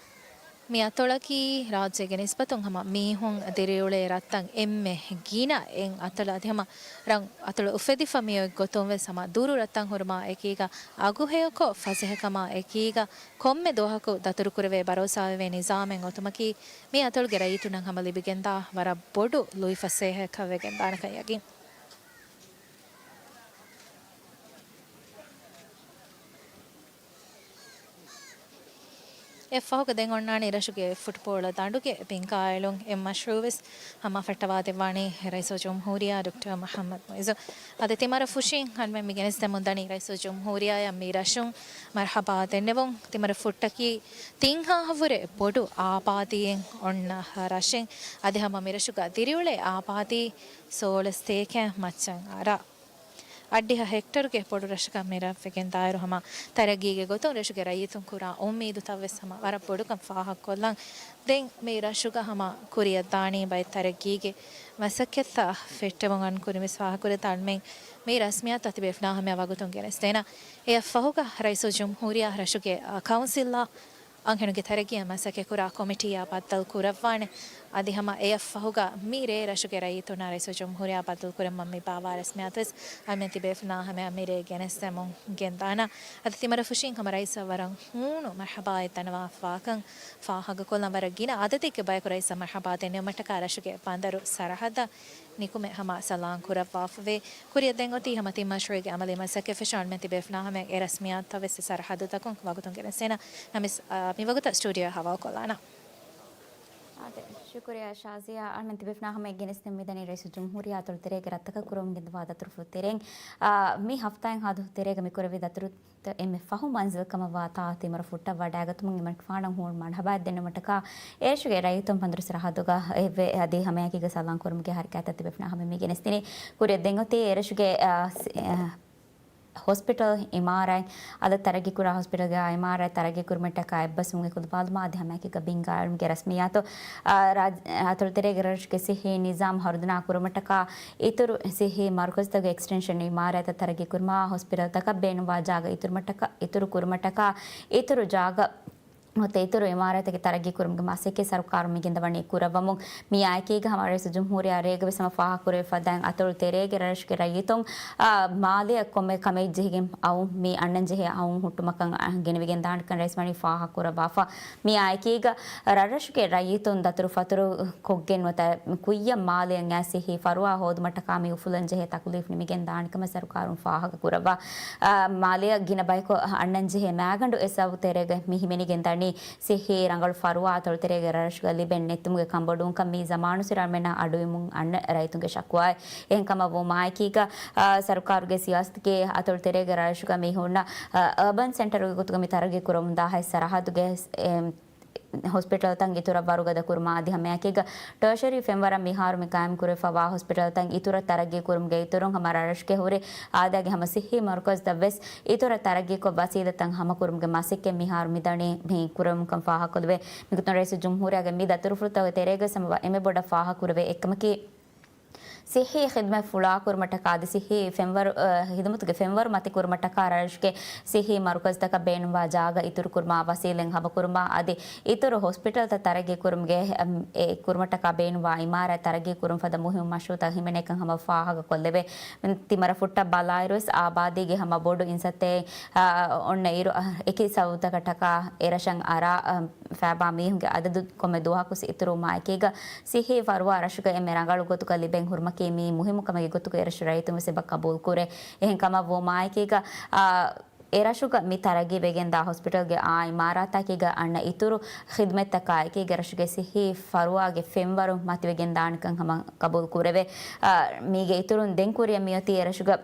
މި އަތޮޅަކީ ރާއްޖޭގެ ނިސްބަތުން ހަމަ މީހުން ދިރިއުޅޭ ރަށްތައް އެންމެ ގިނަ އެއް އަތޮޅު އަދި ހަމަ ރަށް އަތޮޅު އުފެދިފަ މިއޮތް ގޮތުން ވެސް ހަމަ ދުރު ރަށްތައް ހުރުމާ އެކީގަ އަގުހެޔޮކޮށް ފަސޭހަކަމާ އެކީގަ ކޮންމެ ދުވަހަކު ދަތުރުކުރެވޭ ބަރޯސާވެވޭ ނިޒާމެއް އޮތުމަކީ މި އަތޮޅުގެ ރައްޔިތުންނަށް ހަމަ ލިބިގެންދާ ވަރަށް ބޮޑު ލުއިފަސޭހައެއްކަން ވެގެންދާނެކަން ޔަގީން. އެއަށްފަހުގަ ދެން އޮންނާނީ ރަށުގެ ފުޓްބޯޅަ ދަނޑުގެ ބިންގާ އެޅުން. އެ މަޝްރޫއު ވެސް ހަމަ ފައްޓަވާދެއްވާނީ ރައީސުލްޖުމްހޫރިއްޔާ ޑޮކްޓަރ މުޙައްމަދު މުޢިއްޒު. އަދި ތިމަރަށް ފުށިން އަންމެން މި ގެނެސްދެމުން ދަނީ ރައީސުލްޖުމްހޫރިއްޔާއަށް މި ރަށުން މަރްޙަބާ ދެންނެވުން. ތިމަރަށް ފުއްޓަކީ ތިން ހާހަށްވުރެ ބޮޑު އާބާދީއެއް އޮންނަ ރަށެއް. އަދި ހަމަ މި ރަށުގަ ދިރިއުޅޭ އާބާދީ ސޯޅަސް ތޭކައިން މައްޗަށް އަރާ އަށްޑިހަ ހެކްޓަރުގެ ބޮޑު ރަށަކަށް މި ރަށް ވެގެންދާއިރު ހަމަ ތަރައްގީގެ ގޮތުން ރަށުގެ ރައްޔިތުން ކުރާ އުއްމީދުތައް ވެސް ހަމަ ވަރަށް ބޮޑުކަން ފާހަގަކޮށްލަން. ދެން މި ރަށުގަ ހަމަ ކުރިއަށްދާނީ ބައެއް ތަރައްގީގެ މަސައްކަތްތައް ފެއްޓެވުން އަން ކުރިން ވެސް ފާހަގަކުރި ތަންމެން މި ރަސްމިއްޔާތު ތިބޭފުޅާ ހަމަޔަށް ވަގުތުން ގެނެސްދޭނަ. އެއަށްފަހުގަ ރައީސުލްޖުމްހޫރިއްޔާ ރަށުގެ، އާ، ކައުންސިލްއާ އަންހެނުންގެ ތަރައްގީއަށް މަސައްކަތްކުރާ ކޮމިޓީއާ ބައްދަލު ކުރައްވާނެ. އަދި ހަމަ އެއަށްފަހުގަ މި ރޭ ރަށުގެ ރައްޔިތުންނާ ރައީސުލްޖުމްހޫރިއްޔާ ބައްދަލު ކުރަމުން މި ބާވާ ރަސްމިއްޔާތު ވެސް އަންމެން ތިބޭފުޅާ ހަމަޔަށް މި ރޭ ގެނެސްދެމުން ގެންދާނަ. އަދި ތިމަރަށް ފުށިން ހަމަ ރައީސަށް ވަރަށް ހޫނު މަރްޙަބާއެއް ދަންނަވާފަވާކަން ފާހަގަކޮށްލަން. ވަރަށް ގިނަ އަދަދެއްގެ ބަޔަކު ރައީސަށް މަރްޙަބާ ދެންނެވުމަށްޓަކާ ރަށުގެ ބަނދަރު ސަރަހައްދަށް ނިކުމެ ހަމަ ސަލާން ކުރައްވާފަވޭ. ކުރިއަށް ދެން އޮތީ ހަމަ ތިން މަޝްރޫއުގެ އަމަލީ މަސައްކަތް ފެށުން. އަންމެން ތިބޭފުޅާ ހަމަޔަށް އެ ރަސްމިއްޔާތުތައް ވެސް ސަރަހައްދުތަކުން ވަގުތުން ގެނެސްދޭނަ. ނަމަވެސް، އާ، މިވަގުތަށް ސްޓޫޑިއޯއަށް ހަވާލުކޮށްލާނަ. އާދެ، ޝުކުރިއްޔާ ޝާޒިޔާ. އަންމެން ތިބޭފުޅާ ހަމަޔަށް ގެނެސްދެން މިދަނީ ރައީސުލްޖުމްހޫރިއްޔާ އަތޮޅު ތެރޭގެ ރަށްތަކަށް ކުރަމުން ގެންދަވާ ދަތުރުފުޅު ތެރެއިން. އާ، މި ހަފްތާއިން ހާދަ ތެރޭގަ މި ކުރެއްވި ދަތުރު އެންމެ ފަހު މަންޒިލް ކަމަށްވާ ތާ ތިމަރަށް ފުއްޓަށް ވަޑައިގަތުމުން އެމަނިކުފާނަށް ހޫނު މަރްޙަބާއެއް ދެންނެވުމަށްޓަކާ އެރަށުގެ ރައްޔިތުން ބަނދަރު ސަރަހައްދުގަ އެއްވެ އަދި ހަމައެކީގަ ސަލާން ކުރުމުގެ ހަރަކާތްތައް ތިބޭފުޅާ ހަމަ މި ގެނެސްދިނީ. ކުރިއަށް ދެން އޮތީ އެރަށުގެ، އާ، ސި-، އާ، ހޮސްޕިޓަލް އިމާރާތް އަދަ ތަރައްގީކުރާ ހޮސްޕިޓަލްގެ އިމާރާތް ތަރައްގީކުރުމަށްޓަކާ އެއްބަސްވުމުގެ ކުލަބާލުމާ އަދި ހަމައެކީގަ ބިންގާ އެޅުމުގެ ރަސްމިއްޔާތު، އާ، ރާއްޖެ އަތޮޅު ތެރޭގެ ރަށުގެ ސިއްހީ ނިޒާމް ހަރުދަނާ ކުރުމަށްޓަކާ އިތުރު ސިއްހީ މަރުކަޒުތަކުގެ އެކްސްޓެންޝަން އިމާރާތްތައް ތަރައްގީ ކުރުމަށް ހޮސްޕިޓަލްތަކަށް ބޭނުންވާ ޖާގަ އިތުރުމަށްޓަކާ، އިތުރު ކުރުމަށްޓަކާ އިތުރު ޖާގަ ނުވަތަ އިތުރު އިމާރާތެއްގެ ތަރައްގީ ކުރުމުގެ މަސައްކަތް ސަރުކާރުން މި ގެންދަވަނީ ކުރައްވަމުން. މިއާއެކީގަ ހަމަ ރައީސުލްޖުމްހޫރިއްޔާ ރޭގަ ވެސް ހަމަ ފާހަގަކުރެވިފަ ދާން އަތޮޅު ތެރޭގެ ރަށުގެ ރައްޔިތުން، އާ، މާލެއަށް ކޮންމެ ކަމެއް ޖެހިގެން އައުން މި އަންނަން ޖެހޭ އައުން ހުއްޓުމަކަށް ގެނެވިގެން ދާނެކަން ރައީސް ވަނީ ފާހަގަކުރައްވާފަ. މިއާއެކީގަ ރަށްރަށުގެ ރައްޔިތުން ދަތުރުފަތުރު ކޮށްގެން ނުވަތަ ކުއްޔަށް މާލެއަށް އައިސް ހި ފަރުވާ ހޯދުމަށްޓަކާ މި އުފުލަން ޖެހޭ ތަކުލީފް ނިމިގެން ދާނެކަމަށް ސަރުކާރުން ފާހަގަކުރައްވާ. އާ، މާލެއަށް ގިނަ ބަޔަކު އަންނަން ޖެހޭ މައިގަނޑު އެއް ސަބަބު ތެރޭގަ މި ހިމެނިގެން ދަނީ ސިއްހީ ރަނގަޅު ފަރުވާ އަތޮޅު ތެރޭގެ ރަށްރަށުގަ ލިބެން ނެތުމުގެ ކަންބޮޑުވުންކަން މި ޒަމާނު ސިރާމެންނަށް އަޑުއިވުމުން އަންނަ ރައްޔިތުންގެ ޝަކުވާއެއް. އެހެން ކަމަށް ވުމާއެކީގަ، އާ، ސަރުކާރުގެ ސިޔާސަތުގެ އަތޮޅު ތެރޭގެ ރަށްރަށުގަ މި ހުންނަ، އާ، އަރބަން ސެންޓަރުގެ ގޮތުގަ މި ތަރައްގީ ކުރަމުންދާ ހަތް ސަރަހައްދުގެ، އެ، ހޮސްޕިޓަލްތައް އިތުރަށް ވަރުގަދަ ކުރުމާ އަދި ހަމައެކީގަ ޓާޝަރީ ފެންވަރަށް މިހާރު މި ޤާއިމް ކުރެވިފަވާ ހޮސްޕިޓަލްތައް އިތުރަށް ތަރައްގީ ކުރުމުގެ އިތުރުން ހަމަ ރަށްރަށުގެ ހުރި އާދައިގެ ހަމަ ސިއްހީ މަރުކަޒްތައް ވެސް އިތުރަށް ތަރައްގީކޮށް ވަސީލަތްތައް ހަމަކުރުމުގެ މަސައްކަތް މިހާރު މިދަނީ މި ކުރެވުމުކަން ފާހަގަކޮށްލެވޭ. މިގޮތުން ރައީސުލްޖުމްހޫރިއްޔާގެ މި ދަތުރުފުޅުތަކުގެ ތެރޭގަވެސް ހަމަ އެންމެ ބޮޑަށް ފާހަގަކުރެވޭ އެއްކަމަކީ، ސިއްހީ ޚިދުމަތް ފުޅާކުރުމަށްޓަކާ އަދި ސިއްހީ ފެންވަރު، އަ، ޚިދުމަތުގެ ފެންވަރު މަތިކުރުމަށްޓަކާ ރަށުގެ ސިއްހީ މަރުކަޒުތަކަށް ބޭނުންވާ ޖާގަ އިތުރުކުރުމާ، ވަސީލަތް ހަމަކުރުމާ އަދި އިތުރު ހޮސްޕިޓަލްތައް ތަރައްގީ ކުރުމުގެ، އަމް، އެ ކުރުމަށްޓަކާ ބޭނުންވާ އިމާރާތް ތަރައްގީ ކުރުން ފަދަ މުހިއްމު މަޝްރޫއުތައް ހިމެނޭކަން ހަމަ ފާހަގަކޮށްލެވޭ. ތިމަރަފުއްޓަށް ބަލާއިރުވެސް އާބާދީގެ ހަމަ ބޮޑު އިންސައްތައެއް، އަ، އޮންނަ އިރު، އަ، އެކި ސަބަބުތަކަށްޓަކާ އެރަށަށް އަރާ، އަ، ފައިބާ މީހުންގެ އަދަދު ކޮންމެ ދުވަހަކުވެސް އިތުރުވުމާ އެކީގަ، ސިއްހީ ފަރުވާ ރަށުގަ އެންމެ ރަނގަޅު ގޮތުގަ ލިބެން ހުރުމަކީ މީ މުހިއްމު ކަމެއްގެ ގޮތުގަ އެރަށު ރައްޔިތުން ވެސް އެބަ ޤަބޫލުކުރޭ. އެހެން ކަމަށް ވުމާއެކީގަ، އާ، އެރަށުގަ މި ތަރައްގީ ވެގެންދާ ހޮސްޕިޓަލްގެ އާ އިމާރާތާއެކީގަ އަންނަ އިތުރު ޚިދުމަތްތަކާއެކީގަ ރަށުގެ ސިއްހީ ފަރުވާގެ ފެންވަރު މަތިވެގެންދާނެކަން ހަމަ ޤަބޫލުކުރެވޭ. އާ، މީގެ އިތުރުން ދެން ކުރިއަށް މިއޮތީ އެރަށުގަ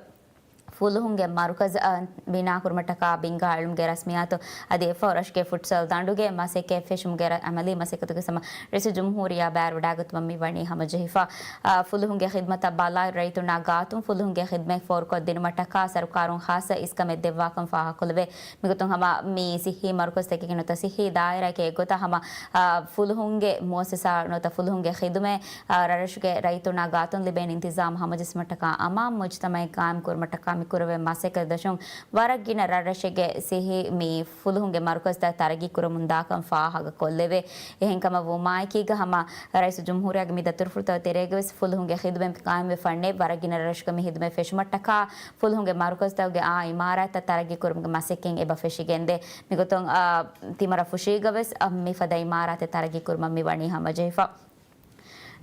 ފުލުހުންގެ މަރުކަޒު، އަ، ބިނާކުރުމަށްޓަކާ ބިންގާ އެޅުމުގެ ރަސްމިއްޔާތު އަދި އެއްފަހު ރަށުގެ ފުޓްސަލް ދަނޑުގެ މަސައްކަތް ފެށުމުގެ ރަ-، އަމަލީ މަސައްކަތުގެ ހަމަ ރައީސުލްޖުމްހޫރިއްޔާ ބައިވެވަޑައިގަތުމަށް މިވަނީ ހަމަޖެހިފަ. އަ، ފުލުހުންގެ ޚިދުމަތަށް ބަލާއިރު ރައްޔިތުންނާ ގާތުން ފުލުހުންގެ ޚިދުމަތް ފޯރުކޮށްދިނުމަށްޓަކާ ސަރުކާރުން ޚާއްޞަ އިސްކަމެއް ދެއްވާކަން ފާހަގަކޮށްލެވޭ. މިގޮތުން ހަމަ މި ސިއްހީ މަރުކަޒުތަކެއްގެ ނުވަތަ ސިއްހީ ދާއިރާއެކޭ އެއްގޮތަށް ހަމަ، އަ، ފުލުހުންގެ މުއައްސަސާ ނުވަތަ ފުލުހުންގެ ޚިދުމަތް އާ، ރަށްރަށުގެ ރައްޔިތުންނާ ގާތުން ލިބޭނެ އިންތިޒާމް ހަމަޖެއްސުމަށްޓަކާ އަމާން މުޖްތަމައެއް ގާއިމް ކުރުމަށްޓަކާ މި ކުރެވޭ މަސައްކަތް ދަށުން ވަރަށް ގިނަ ރަށްރަށެއްގެ ސިއްހީ މި ފުލުހުންގެ މަރުކަޒުތައް ތަރައްގީ ކުރަމުން ދާކަން ފާހަގަކޮށްލެވޭ. އެހެންކަމަށް ވުމާއެކީގަ ހަމަ ރައީސުލްޖުމްހޫރިއްޔާގެ މި ދަތުރުފުޅުތައް ތެރޭގަވެސް ފުލުހުންގެ ޚިދުމަތް ޤާއިމްވެފަންނޭ ވަރަށް ގިނަ ރަށްރަށުގަ މި ޚިދުމަތް ފެށުމަށްޓަކާ ފުލުހުންގެ މަރުކަޒުތަކުގެ އާ އިމާރާތްތައް ތަރައްގީ ކުރުމުގެ މަސައްކަތް އެބަ ފެށިގެންދޭ. މިގޮތުން، އާ، ތިމަރަފުށީގަވެސް، އަ، މިފަދަ އިމާރާތެއް ތަރައްގީ ކުރުމަށް މި ވަނީ ހަމަޖެހިފަ.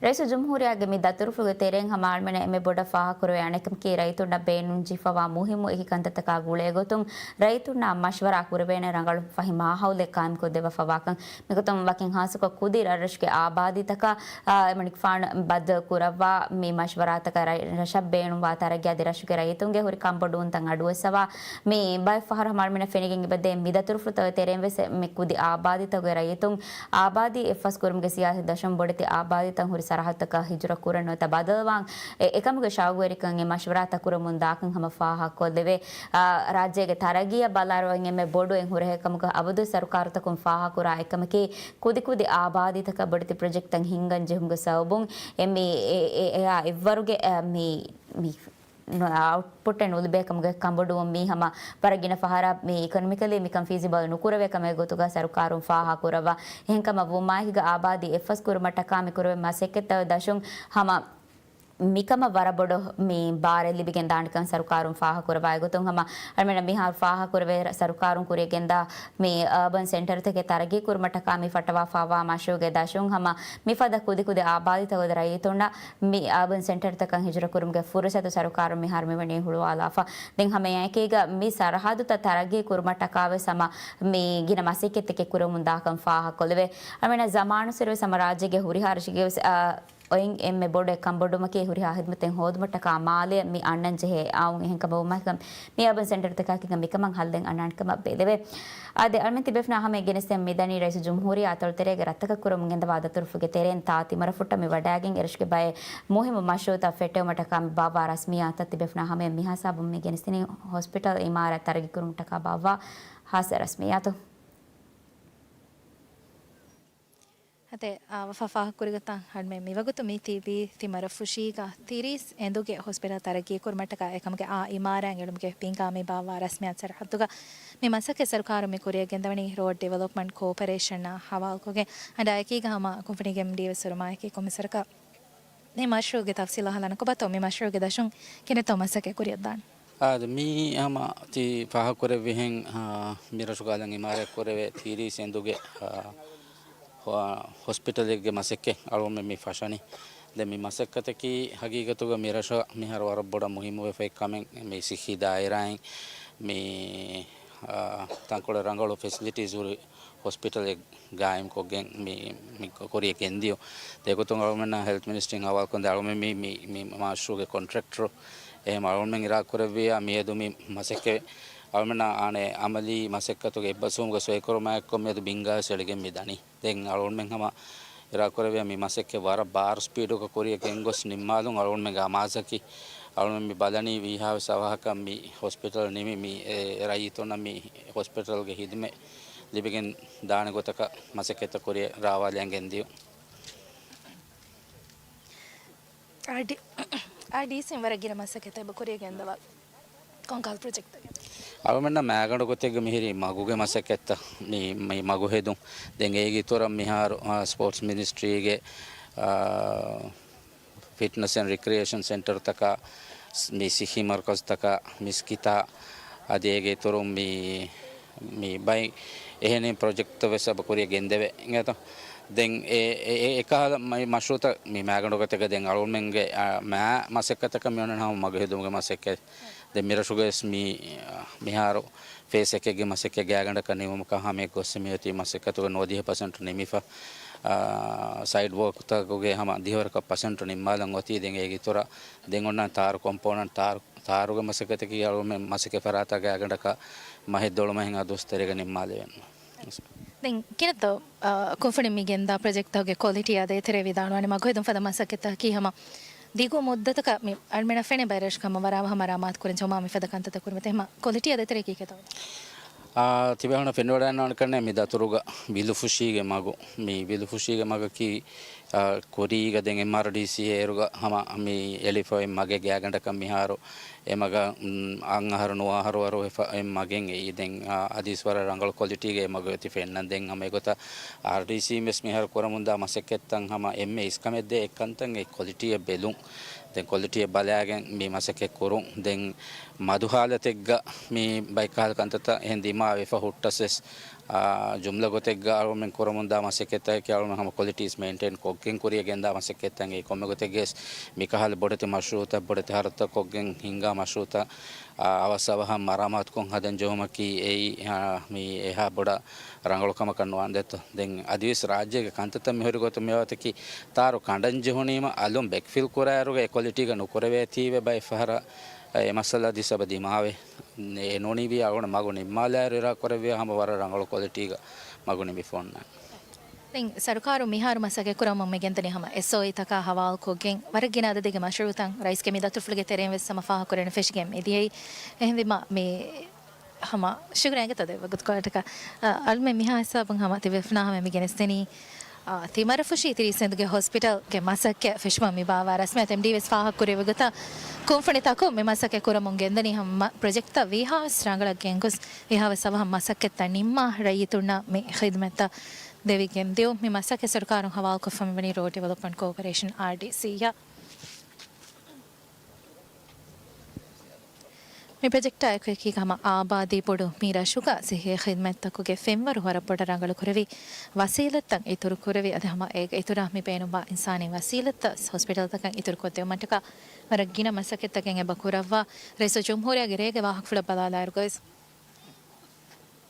ރައީސުލްޖުމްހޫރިއްޔާގެ މި ދަތުރުފުޅުގެ ތެރެއިން ހަމަ އަޅުމެންނަށް އެންމެ ބޮޑަށް ފާހަގަކުރެވޭ އަނެއްކަމަކީ، ރައްޔިތުންނަށް ބޭނުންޖެހިފަވާ މުހިއްމު އެކި ކަންތައްތަކާ ގުޅޭގޮތުން ރައްޔިތުންނާ މަޝްވަރާ ކުރެވޭނެ ރަނގަޅު ފަހި މާހައުލެއް ޤާއިމްކޮށްދެއްވާފަވާކަން. މިގޮތުން ވަކިން ޚާއްޞަކޮށް ކުދި ރަށްރަށުގެ އާބާދީތަކަށް، އާ، އެމަނިކުފާނު ބައްދަލު ކުރައްވާ މި މަޝްވަރާތަކަށް ރަށް، ރަށަށް ބޭނުންވާ ތަރައްގީ އަދި ރަށުގެ ރައްޔިތުންގެ ހުރި ކަންބޮޑުވުންތައް އަޑުއެއްސަވާ، މި ބައެއް ފަހަރު ހަމަ އަޅުމެންނަށް ފެނިގެން އެބަދޭ މި ދަތުރުފުޅުތަކުގެ ތެރެއިން ވެސް މި ކުދި އާބާދީތަކުގެ ރައްޔިތުން އާބާދީ އެއްފަސް ކުރުމުގެ ސިޔާސީ ދަށުން ބޮޑެތި އާބާދީތައް ހުރި ސަރަހައްދުތަކަށް ހިޖުރަ ކުރަން ނުވަތަ ބަދަލުވާން އެ، އެކަމުގެ ޝައުގުވެރިކަން އެ މަޝްވަރާތައް ކުރަމުން ދާކަން ހަމަ ފާހަގަކޮށްލެވޭ. އާ، ރާއްޖޭގެ ތަރައްގީއަށް ބަލާއިރު އެންމެ ބޮޑު އެއް ހުރަހެއް ކަމުގަ އަބަދު ސަރުކާރުތަކުން ފާހަގަކުރާ އެއްކަމަކީ، ކުދިކުދި އާބާދީތަކަށް ބޮޑެތި ޕްރޮޖެކްޓްތައް ހިންގަން ޖެހުމުގެ ސަބަބުން އެ މި، އެ، އެ، އެއާ އެއްވަރުގެ، އެ، މި، މި އައުޓްޕުޓެއް ނުލިބޭ ކަމުގެ ކަންބޮޑުވުން މީ ހަމަ ވަރަށް ގިނަ ފަހަރަށް މި އިކޮނޮމިކަލީ މިކަން ފީޒިބަލް ނުކުރެވޭ ކަމެއް ގޮތުގަ ސަރުކާރުން ފާހަގަކުރައްވާ. އެހެންކަމަށް ވުމާއެކީގަ އާބާދީ އެއްފަސް ކުރުމަށްޓަކާ މި ކުރެވޭ މަސައްކަތްތައް ދަށުން ހަމަ މިކަމަށް ވަރަށް ބޮޑު މި ބާރެއް ލިބިގެން ދާނެކަން ސަރުކާރުން ފާހަގަކުރައްވާ. އެގޮތުން ހަމަ އަޅުމެންނަށް މިހާރު ފާހަގަކުރެވޭ ސަރުކާރުން ކުރިޔަށް ގެންދާ މި އާބަން ސެންޓަރުތަކެއް ތަރައްގީ ކުރުމަށްޓަކާ މި ފައްޓަވާފައިވާ މަޝްރޫޢުގެ ދަށުން ހަމަ މިފަދަ ކުދިކުދި އާބާދީތަކުގެ ރައްޔިތުންނަށް މި އާބަން ސެންޓަރުތަކަށް ހިޖުރަ ކުރުމުގެ ފުރުސަތު ސަރުކާރުން މިހާރު މިވަނީ ހުޅުވާލާފަ. ދެން ހަމައެކީގަ މި ސަރަހައްދުތައް ތަރައްގީ ކުރުމަށްޓަކާވެސް ހަމަ މި ގިނަ މަސައްކަތްތަކެއް ކުރަމުން ދާކަން ފާހަގަކޮށްލެވޭ. އަޅުމެންނަށް ޒަމާނުއްސުރެވެސް ހަމަ ރާއްޖޭގެ ހުރިހާ ރަށެއްގެވެސް، އާ، އޮތް އެންމެ ބޮޑު އެއް ކަންބޮޑުވުމަކީ ހުރިހާ ހިދުމަތެއް ހޯދުމަށްޓަކާ މާލެއަށް މި އަންނަން ޖެހޭ އައުން. އެހެންކަމަށް ވުމަކީ މި އާބަން ސެންޓަރުތަކާއެކީގަ މިކަމަށް ހައްލެއް އަންނާނެ ކަމަށް ބެލެވޭ. އާދެ، އަޅުމެން ތިބޭފުޅުންނާ ހަމަޔަށް ގެނެސްދެން މިދަނީ ރައީސުލްޖުމްހޫރިއްޔާ އަތޮޅުތެރޭގެ ރަށްތަކަށް ކުރަމުން ގެންދަވާ ދަތުރުފުޅުގެ ތެރެއިން ތާ ތިމަރަފުއްޓަށް މި ވަޑައިގެން އެރަށުގެ ބައެއް މުހިއްމު މަޝްރޫޢުތައް ފެއްޓެވުމަށްޓަކާ މި ބާއްވާ ރަސްމިއްޔާތައް ތިބޭފުޅުންނާ ހަމަޔަށް މިހާ ހިސާބުން މި ގެނެސްދިނީ ހޮސްޕިޓަލް އިމާރާތް ތަރައްގީ ކުރުމަށްޓަކާ ބާއްވާ ހާއްސަ ރަސްމިއްޔާތު. އާދެ، އާ، ވަފާ ފާހަގަކުރިގޮތަށް އަޅުމެން މިވަގުތު މި ތިބީ ތިމަރަފުށީގަ ތިރީސް އެނދުގެ ހޮސްޕިޓަލް ތަރައްގީ ކުރުމަށްޓަކާ އެކަމުގެ އާ އިމާރާތް އެޅުމުގެ ބިންގާ މި ބާއްވާ ރަސްމިއްޔާތު ސަރަހައްދުގަ މި މަސައްކަތް ސަރުކާރުން މި ކުރިޔަށް ގެންދަވަނީ ރޯޑް ޑިވެލޮޕްމަންޓް ކޯޕަރޭޝަނާ ހަވާލުކޮށްގެން. އަންޑާ އެކީގަ ހަމަ ކުންފުނީގެ އެމްޑީ ވެސް ހުރުމާއެކީ ކޮންމެސްވަރަކަށް މި މަޝްރޫޢުގެ ތަފްސީލާ ހަލާނަކު ބަތޯ މި މަޝްރޫޢުގެ ދަށުން ކިނެތޯ މަސައްކަތް ކުރިޔަށްދާން. އާދެ، މީ ހަމަ ތި ފާހަގަކުރެއްވިހެން، އާ، މި ރަށުގަ އަލަށް އިމާރާތް ކުރެވޭ ތިރީސް އެނދުގެ، އާ، ހޮ-، ހޮސްޕިޓަލެއްގެ މަސައްކަތް އަޅުގަނޑުމެން މި ފަށަނީ. ދެން މި މަސައްކަތަކީ ހަގީގަތުގަ މި ރަށަށް މިހާރު ވަރަށް ބޮޑަށް މުހިއްމުވެފައި ކަމެއް މި ސިއްހީ ދާއިރާއިން މި، އާ، ތަންކޮޅެއް ރަނގަޅު ފެސިލިޓީސް ހުރި ހޮސްޕިޓަލެއް ގާއިމްކޮށްގެން މި، މި ކުރިޔަށް ގެންދިޔުން. ދެގޮތުން އަޅުމެންނަށް ހެލްތް މިނިސްޓްރީން ހަވާލުކޮށްދޭ އަޅުމެން މި، މި، މި މަޝްރޫޢުގެ ކޮންޓްރެކްޓަރު. އެހެން އަޅުމެން އިރާދަކުރެއްވިއްޔާ މިއަދު މި މަސައްކަތް އަޅުމެންނަށް އާނެ އަމަލީ މަސައްކަތުގެ އެއްބަސްވުމުގެ ސޮއިކުރުމާއެއްކޮށް މިއަދު ބިންގާވެސް އެޅިގެން މި ދަނީ. ދެން އަޅުމެން ހަމަ އިރާދަކުރެއްވިޔާ މި މަސައްކަތް ވަރަށް ބާރު ސްޕީޑުގަ ކުރިޔަށް ގެންގޮސް ނިންމާލުން އަޅުމެންގެ އަމާޒަކީ. އަޅުމެން މި ބަލަނީ ވީހާވެސް އަވަހަކަށް މި ހޮސްޕިޓަލް ނިމި މި އެ ރައްޔިތުންނަށް މި ހޮސްޕިޓަލްގެ ހިދުމަތް ލިބިގެން ދާނެ ގޮތަކަށް މަސައްކަތްތައް ކުރިޔަށް ރާވާލައިގެން ދިޔުން. އާރްޑީ، އާރްޑީސީން ވަރަށް ގިނަ މަސައްކަތްތައް އެބަ ކުރިޔަށް ގެންދަވާ ކޮންކަހަލަ ޕްރޮޖެކްޓްތަކެއް؟ އަޅުމެންނަށް މައިގަނޑު ގޮތެއްގަ މިހިރީ މަގުގެ މަސައްކަތްތައް، މި، މި މަގު ހެދުން. ދެން އޭގެ އިތުރަށް މިހާރު، އާ، ސްޕޯޓްސް މިނިސްޓްރީގެ، އާ، ފިޓްނަސް އެންޑް ރިކްރިއޭޝަން ސެންޓަރުތަކާ، މި ސިއްހީ މަރުކަޒުތަކާ، މިސްކިތާ، އަދި އޭގެ އިތުރުން މި، މި ބައި އެހެނިން ޕްރޮޖެކްޓްތައް ވެސް އެބަ ކުރިޔަށް ގެންދެވޭ އިނގޭތޯ. ދެން އެ، އެ، އެ، އެކަހަލަ މަ-، މަޝްރޫޢުތައް މި މައިގަނޑު ގޮތެއްގަ ދެން އަޅުމެންގެ، އާ، މާ މަސައްކަތަކަށް މި އޮންނަނީ ހަމަ މަގު ހެދުމުގެ މަސައްކަތް. ދެން މިރަށުގަވެސް މި، މިހާރު ފޭސް އެކެއްގެ މަސައްކަތް ގާތްގަނޑަކަށް ނިމުމަކަށް ހަމަޔަށް ގޮސް މިއޮތީ މަސައްކަތުގެ ނުވަދިހަ ޕަސެންޓު ނިމިފަ، އާ، ސައިޑް ވޯކްތަކުގެ ހަމަ ދިހަވަރަކަށް ޕަސެންޓު ނިންމާލަން އޮތީ. ދެން އޭގެ އިތުރަށް ދެން އޮންނަ ތާރު ކޮމްޕޯނަންޓް، ތާރު، ތާރުގެ މަސައްކަތަކީ އަޅުގަނޑުމެން މަސައްކަތް ފަރާތާ ގާތްގަނޑަކަށް މަހެއް ދޮޅުމަށް ހިނގާ ދުވަސް ތެރޭގަ ނިންމާލެވެން. ދެން ކިނަތޯ، އާ، ކުންފުނިން މި ގެންދާ ޕްރޮޖެކްޓްތަކުގެ ކޮލިޓީ އާ ދޭތެރޭ ވިދާޅުވާނެ މަގުހެދުން ފަދަ މަސައްކަތްތަކަކީ ހަމަ ދިގު މުއްދަތަކަށް މި އަޅުމެންނަށް ފެނޭ ބައިވެރިރަށު ހަމަ ވަރަށް އަވަހަށް މަރާމާތު ކުރަން ޖެހުމާ މިފަދަ ކަންތައްތައް ކުރިމަތި ހަމަ ކޮލިޓީ އާ ދޭތެރޭ ކީކޭތޯ؟ އާ، ތިބޭފުޅުންނަށް ފެނިވަޑައިގަންނަވާނެ ކަންނޭނގެ މި ދަތުރުގަ ވިލުފުށީގެ މަގު، މި ވިލުފުށީގެ މަގަކީ، އާ، ކުރީގަ ދެން އެމްއާރްޑީސީ އޭރުގަ ހަމަ މި އެޅިފައި މަގެއް ގާތްގަނޑަކަށް މިހާރު އެ މަގަށް، އަށް އަހަރު ނުވަ އަހަރު ވަރު ވެފަ އެ މަގެއް އެއީ. ދެން، އާ، އަދިވެސް ވަރަށް ރަނގަޅު ކޮލިޓީގެ އެ މަގު އޮތީ ފެންނަން. ދެން ހަމަ އެގޮތަށް އާރްޑީސީ ވެސް މިހާރު ކުރަމުންދާ މަސައްކަތްތައް ހަމަ އެންމެ އިސްކަމެއްދޭ އެއްކަންތައް އެ ކޮލިޓީއަށް ބެލުން. ދެން ކޮލިޓީއަށް ބަލާގެން މި މަސައްކަތް ކުރުން. ދެން މަދު ހާލަތެއްގަ މި ބައެއް ކަހަލަ ކަންތައްތައް އެހެން ދިމާވެފަ ހުއްޓަސް ވެސް، އާ، ޖުމްލަ ގޮތެއްގަ އަޅުމެން ކުރަމުންދާ މަސައްކަތްތަކަކީ އަޅުމެން ހަމަ ކޮލިޓީސް މެއިންޓެއިން ކޮށްގެން ކުރިޔަށް ގެންދާ މަސައްކަތްތައް. އެ ކޮންމެ ގޮތެއްގަވެސް މިކަހަލަ ބޮޑެތި މަޝްރޫޢުތައް، ބޮޑެތި ހަރަދުތައް ކޮށްގެން ހިންގާ މަޝްރޫޢުތައް، އާ، އަވަސް އަވަހަށް މަރާމާތުކޮށް ހަދަން ޖެހުމަކީ އެއީ، އާ، މި އެހާ ބޮޑަށް ރަނގަޅު ކަމަކަށް ނުވާނެ ދެއްތޯ. ދެން އަދިވެސް ރާއްޖޭގެ ކަންތައްތައް މިހުރި ގޮތުން މިވާތަކީ ތާރު ކަނޑަން ޖެހުނީމަ އަލުން ބެކްފިލް ކުރާއިރުގަ އެ ކޮލިޓީގަ ނުކުރެވޭތީވެ ބައެއް ފަހަރަށް އެ މައްސަލަ އަދި ސަބަ ދިމާވެ. އެ ނޫނީވިޔާ އަޅުގަނޑު މަގު ނިންމާލާއިރު އިރާ ކުރެއްވިޔާ ހަމަ ވަރަށް ރަނގަޅު ކޮލިޓީގަ މަގު ނިންމިފަ އޮންނާނެ. ދެން ސަރުކާރު މިހާރު މަސައްކަތް ކުރަމުން މި ގެންދަނީ ހަމަ އެސްއޯއީތަކާ ހަވާލުކޮށްގެން ވަރަށް ގިނަ އަދަދެއްގެ މަޝްރޫޢުތައް ރައީސްގެ މި ދަތުރުފުޅުގެ ތެރެއިން ވެސް ހަމަ ފާހަގަކުރެވެން ފެށިގެން މިދިޔައީ. އެހެންވީމަ މި ހަމަ ޝުކުރިއްޔާ އިނގޭތޯ ދެއްވި ގޮތުގަ. އަ، އަޅުމެން މިހާ ހިސާބުން ހަމަ ތިބޭފުޅުންނާ ހަމަ މި ގެނެސްދެނީ، އާ، ތިމަރަފުށީ ތިރީސް ހިނދުގެ ހޮސްޕިޓަލްގެ މަސައްކަތް ފެށުމަށް މި ބާއްވާ ރަސްމިއްޔާ އެމްޑީ ވެސް ފާހަގަކުރެއްވި ގޮތަށް ކުންފުނިތަކުން މި މަސައްކަތް ކުރަމުން ގެންދަނީ ހަމަ ޕްރޮޖެކްޓްތައް ވީހާވެސް ރަނގަޅަށް ގެންގޮސް ވީހާވެސް އަވަހަށް މަސައްކަތްތައް ނިންމާ ރައްޔިތުންނަށް މި ޚިދުމަތްތައް ދެވިގެން ދިޔުން. މި މަސައްކަތް ސަރުކާރުން ހަވާލުކޮށްފަ މިވަނީ ރޫރަލް ޑިވެލޮޕްމަންޓް ކޯޕަރޭޝަން، އާރްޑީސީ، އަށް. މި ޕްރޮޖެކްޓާ އެކު އެކީގަ ހަމަ އާބާދީ ބޮޑު މި ރަށުގަ ސިއްހީ ޚިދުމަތްތަކުގެ ފެންވަރު ވަރަށް ބޮޑަށް ރަނގަޅު ކުރެވި، ވަސީލަތްތައް އިތުރު ކުރެވި، އަދި ހަމަ އޭގެ އިތުރަށް މި ބޭނުންވާ އިންސާނީ ވަސީލަތްތައް ހޮސްޕިޓަލްތަކަށް އިތުރު ކޮށްދެވުމަށްޓަކާ ވަރަށް ގިނަ މަސައްކަތްތަކެއް އެބަ ކުރައްވާ، ރައީސުލްޖުމްހޫރިއްޔާގެ ރޭގެ ވާހަކަފުޅަށް ބަލާލާއިރުގަވެސް،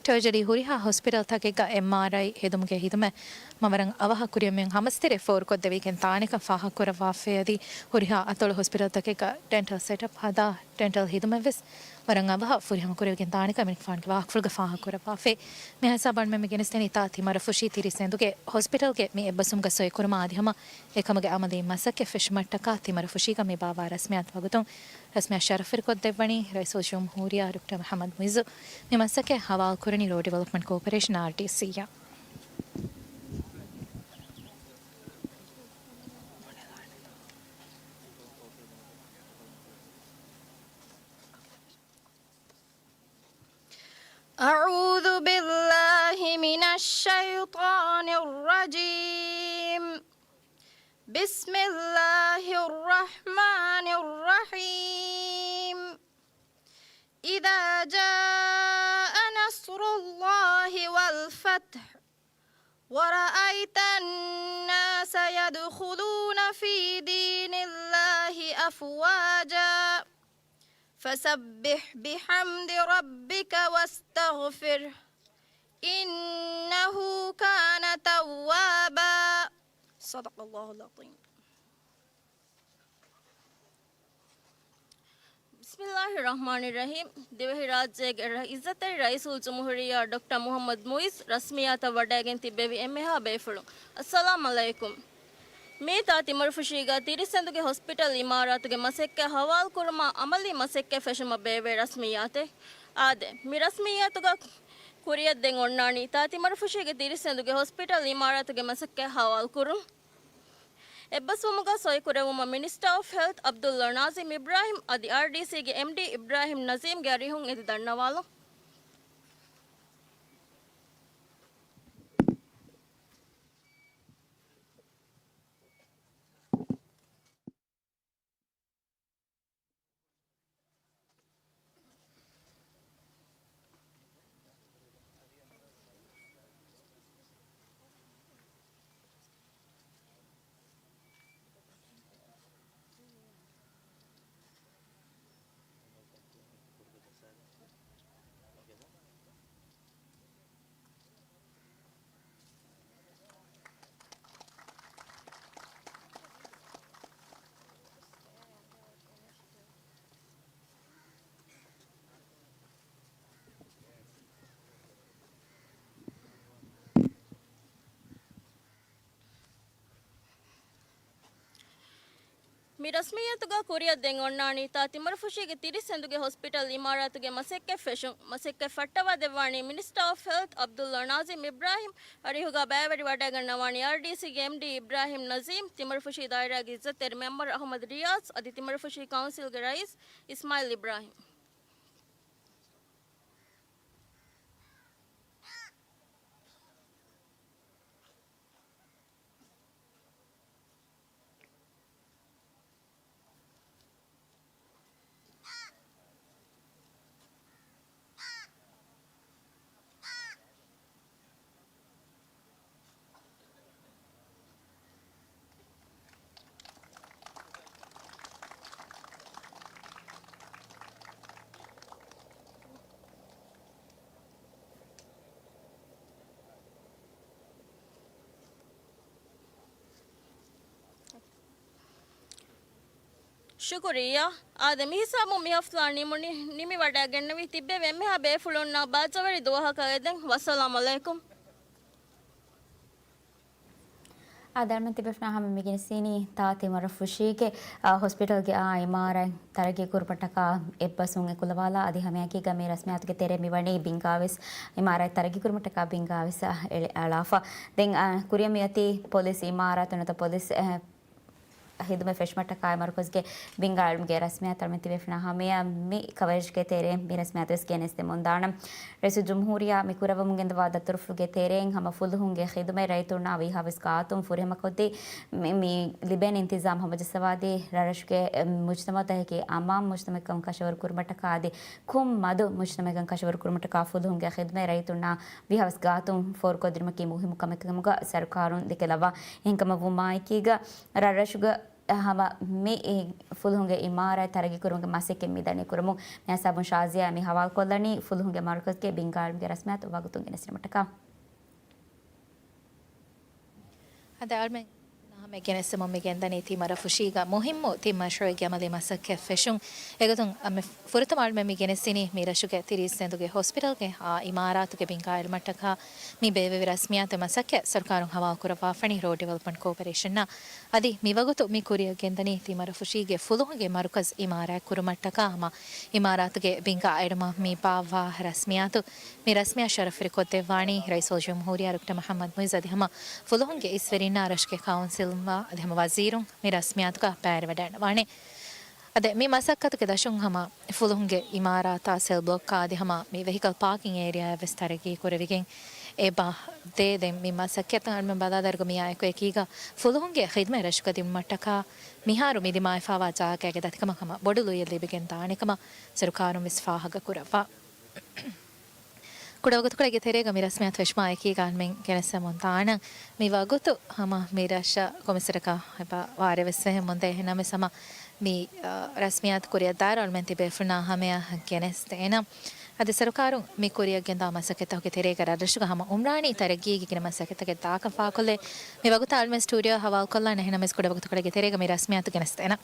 ޓްރެޖަރީ ހުރިހާ ހޮސްޕިޓަލްތަކެއްގަ އެމްއާރްއައި ހެދުމުގެ ހިދުމަތް މަ ވަރަށް އަވަހަށް ކުރިއަށް މިއޮތް ހަމަސްތެރޭ ފޯރުކޮށްދެވިގެން ދާނެކަން ފާހަގަކުރައްވާފައި އަދި ހުރިހާ އަތޮޅު ހޮސްޕިޓަލްތަކެއްގަ ޑެންޓަލް ސެޓަޕް ހަދާ، ޑެންޓަލް ހިދުމަތްވެސް ވަރަށް އަވަހަށް ފުރިހަމަ ކުރެވިގެން ދާނެކަން އެމަނިކުފާނުގެ ވާހަކަފުޅުގަ ފާހަގަކުރައްވާފައި. މި ހިސާބަށް އަޅުމެން މި ގެނެސްދެނީ ތިމަރަފުށީ ތިރީސް ހިނދުގެ ހޮސްޕިޓަލްގެ މި އެއްބަސްވުމުގަ ސޮއިކުރުމާ އަދި ހަމަ އެކަމުގެ އަމަލީ މަސައްކަތް ފެށުމަށްޓަކާ ތިމަރަފުށީގަ މި ބާއްވާ ރަސްމިއްޔާތު ވަގުތުން ރަސްމިއްޔާ ޝަރަފުވެރިކޮށްދެއްވަނީ ރައީސުލްޖުމްހޫރިއްޔާ ޑޮކްޓަރ މުޙައްމަދު މުޢިއްޒު. މި މަސައްކަތް ހަވާލުކުރަނީ ރޫރަލް ޑިވެލޮޕްމަންޓް ކޯޕަރޭޝަން، އާރްޑީސީ، އަށް. أعوذ بالله من الشيطان الرجيم. بسم الله الرحمن الرحيم. إذا جاء نصر الله والفتح ورأيت الناس يدخلون في دين الله أفواجا فسبح بحمد ربك واستغفره إنه كان توابا. صدق الله العظيم. ބިސްމިއްލާހި ރަޙްމާނި ރަޙީމް. ދިވެހިރާއްޖޭގެ ރަ-، އިއްޒަތްތެރި ރައީސުލްޖުމްހޫރިއްޔާ ޑޮކްޓަރ މުޙައްމަދު މުޢިއްޒު ރަސްމިއްޔާތަށް ވަޑައިގެން ތިއްބެވި އެންމެހާ ބޭފުޅުން، އައްސަލާމް ޢަލައިކުމް. މިއީ ތާ ތިމަރުފުށީގަ ތިރީސް ސެނދުގެ ހޮސްޕިޓަލް އިމާރާތުގެ މަސައްކަތް ހަވާލުކުރުމަށް އަމަލީ މަސައްކަތް ފެށުމަށް ބޭއްވޭ ރަސްމިއްޔާތެއް. އާދެ، މި ރަސްމިއްޔާތުގަ ކުރިއަށް ދެން އޮންނާނީ ތާ ތިމަރުފުށީގެ ތިރީސް ސެނދުގެ ހޮސްޕިޓަލް އިމާރާތުގެ މަސައްކަތް ހަވާލުކުރުން. އެއްބަސްވުމުގަ ސޮއިކުރެވުމަށް މިނިސްޓަރ އޮފް ހެލްތް ޢަބްދުﷲ ނާޒިމް އިބްރާހިމް އަދި އާރްޑީސީގެ އެމްޑީ އިބްރާހިމް ނަޒީމްގެ އަރިހުން އެދި ދަންނަވާލުން. މި ރަސްމިއްޔަތުގަ ކުރިއަށް ދެން އޮންނާނީ ތާ ތިމަރުފުށީގެ ތިރީސް ސެނދުގެ ހޮސްޕިޓަލް އިމާރާތުގެ މަސައްކަތް ފެށުން. މަސައްކަތް ފައްޓަވާ ދެއްވާނީ މިނިސްޓަރ އޮފް ހެލްތް ޢަބްދުﷲ ނާޒިމް އިބްރާހިމް. އަރިހުގަ ބައިވެރިވަޑައިގަންނަވާނީ އާރްޑީސީގެ އެމްޑީ އިބްރާހިމް ނަޒީމް، ތިމަރުފުށީ ދާއިރާގެ އިއްޒަތްތެރި މެމްބަރު އަޙްމަދު ރިޔާޒް އަދި ތިމަރުފުށީ ކައުންސިލްގެ ރައީސް އިސްމާޢީލް އިބްރާހިމް. ޝުކުރިއްޔާ. އާދެ، މިހިސާބުން މި ހަފްތާ ނިމުނި، ނިމިވަޑައިގެންނެވި. ތިއްބެވި އެންމެހާ ބޭފުޅުންނާ ބާއްޖަވެރި ދުވަހަކަށް އެދެން. ވައްސަލާމް ޢަލައިކުމް. އާދެ، އަޅުމެން ތިބޭފުޅުންނާ ހަމަ މި ގެނެސްދިނީ ތާ ތިމަރުފުށީގެ، އާ، ހޮސްޕިޓަލްގެ އާ އިމާރާތް ތަރައްގީ ކުރުމަށްޓަކާ އެއްބަސްވުން އެކުލަވާލާ. އަދި ހަމައެކީގަ މި ރަސްމިއްޔާތުގެ ތެރޭ މިވަނީ ބިންގާވެސް އިމާރާތް ތަރައްގީ ކުރުމަށްޓަކާ ބިންގާވެސް އެޅި-، އަޅާފަ. ދެން، އާ، ކުރިއަށް މިއޮތީ ޕޮލިސް އިމާރާތު ނުވަތަ ޕޮލިސް، އެ، ހިދުމަތް ފެށުމަށްޓަކާ މަރުކަޒުގެ ބިންގާ އިލްމުގެ ރަސްމިއްޔާތު. އަޅުމެން ތިބޭފުޅުންނާ ހަމަޔަށް މި ކަވަރޭޖްގެ ތެރޭ މި ރަސްމިއްޔާތު ވެސް ގެނެސްދެމުންދާނަން. ރައީސުލްޖުމްހޫރިއްޔާ މި ކުރައްވަމުން ގެންދަވާ ދަތުރުފުޅުގެ ތެރެއިން ހަމަ ފުލުހުންގެ ޚިދުމަތް ރައްޔިތުންނާ ވީހާވެސް ގާތުން ފުރިހަމަކޮށްދީ، މި، މި ލިބޭނެ އިންތިޒާމް ހަމަޖައްސަވާދީ، ރަށްރަށުގެ މުޖްތަމަޢުތަކަކީ އަމާން މުޖްތަމަޢަކަށް ކަށަވަރު ކުރުމަށްޓަކާ އަދި ކޮންމެ މަދު މުޖްތަމަޢަކަށް ކަށަވަރު ކުރުމަށްޓަކާ ފުލުހުންގެ ޚިދުމަތް ރައްޔިތުންނާ ވީހާވެސް ގާތުން ފޯރުކޮށްދިނުމަކީ މުހިއްމު ކަމެއް ކަމުގަ ސަރުކާރުން ދެކެލައްވާ. އެހެންކަމަށް ވުމާއެކީގަ ރަށްރަށުގަ ހަމަ މި ފުލުހުންގެ އިމާރާތް ތަރައްގީ ކުރުމުގެ މަސައްކަތް މިދަނީ ކުރަމުން. މިހިސާބުން ޝާޒިޔާ މި ހަވާލުކޮށްލަނީ ފުލުހުންގެ މަރުކަޒުގެ ބިންގާ އިލްމުގެ ރަސްމިއްޔާތު ވަގުތުން ގެނެސްދިނުމަށްޓަކާ. އަދި އަޅުމެން ހަމަ ގެނެސްދެމުން މި ގެންދަނީ ތި މަރަފުށީގަ މުހިއްމު ތި މަޝްރޫޢެއްގެ އަމަލީ މަސައްކަތް ފެށުން. އެގޮތުން އަމެ ފުރަތަމަ އަޅުމެން މި ގެނެސްދިނީ މި ރަށުގެ ތިރީސް ސެނދުގެ ހޮސްޕިޓަލްގެ އާ އިމާރާތުގެ ބިންގާ އެޅުމަށްޓަކާ މި ބޭއްވެވި ރަސްމިއްޔާތު މަސައްކަތް ސަރުކާރުން ހަވާލުކުރައްވާފަނީ ރޯޑް ޑިވެލޮޕްމަންޓް ކޯޕަރޭޝަންއަށް. އަދި މިވަގުތު މި ކުރިއަށް ގެންދަނީ ތި މަރަފުށީގެ ފުލުހުންގެ މަރުކަޒް އިމާރާތް ކުރުމަށްޓަކާ ހަމަ އިމާރާތުގެ ބިންގާ އެޅުމަށް މި ބާއްވާ ރަސްމިއްޔާތު. މި ރަސްމިއްޔާ ޝަރަފުވެރިކޮށްދެއްވާނީ ރައީސުލްޖުމްހޫރިއްޔާ ޑޮކްޓަރ މުޙައްމަދު މުޢިއްޒު އަދި ހަމަ ފުލުހުންގެ އިސްވެރިންނާ ރަށުގެ ކައުންސިލްއާ އަދި ހަމަ ވަޒީރުން މި ރަސްމިއްޔާތުގަ ބައިވެރިވަޑައިގަންނަވާނެ. އަދި މި މަސައްކަތުގެ ދަށުން ހަމަ ފުލުހުންގެ އިމާރާތާ ސެލް ބްލޮކްއާ އަދި ހަމަ މި ވެހިކަލް ޕާކިން އޭރިއާއެއް ވެސް ތަރައްގީ ކުރެވިގެން އެބަ ދޭ. ދެން މި މަސައްކަތަށް އަޅުމެން ބަލާލާއިރު މިއާ އެކު އެކީގަ ފުލުހުންގެ ޚިދުމަތް ރަށުގަ ދިނުމަށްޓަކާ މިހާރު މި ދިމާވެފައިވާ ޖާގައިގެ ދަތިކަމަށް ހަމަ ބޮޑު ލުއިއެއް ލިބިގެން ދާނެ ކަމަށް ސަރުކާރުން ވެސް ފާހަގަ ކުރައްވާ. ކުޑަވަގުތުކޮޅެއްގެ ތެރޭގަ މި ރަސްމިއްޔާތު ފެށުމާ އެކީގަ އަޅުމެން ގެނެސްދެމުން ދާނަން. މި ވަގުތު ހަމަ މި ރަށަށް ކޮމިސަރަކަށް އެބަ ވާރޭ ވެސް ފެހެން މުންދޭ. އެހެންނަމަވެސް ހަމަ މި، އަ، ރަސްމިއްޔާތު ކުރިއަށް ދާއިރު އަޅުމެން ތިބޭފުޅުންނާ ހަމަޔަށް ގެނެސްދޭނަން. އަދި ސަރުކާރުން މި ކުރިއަށް ގެންދާ މަސައްކަތްތަކުގެ ތެރޭގަ ރަށްރަށުގަ ހަމަ އުމްރާނީ ތަރައްގީގެ ގިނަ މަސައްކަތްތަކެއް ދާކަން ފާހަގަކޮށްލޭ. މި ވަގުތަށް އަޅުމެން ސްޓޫޑިއޯ ހަވާލުކޮށްލާން. އެހެންނަމަވެސް ކުޑަވަގުތުކޮޅެއްގެ ތެރޭގަ މި ރަސްމިއްޔާތު ގެނެސްދޭނަން.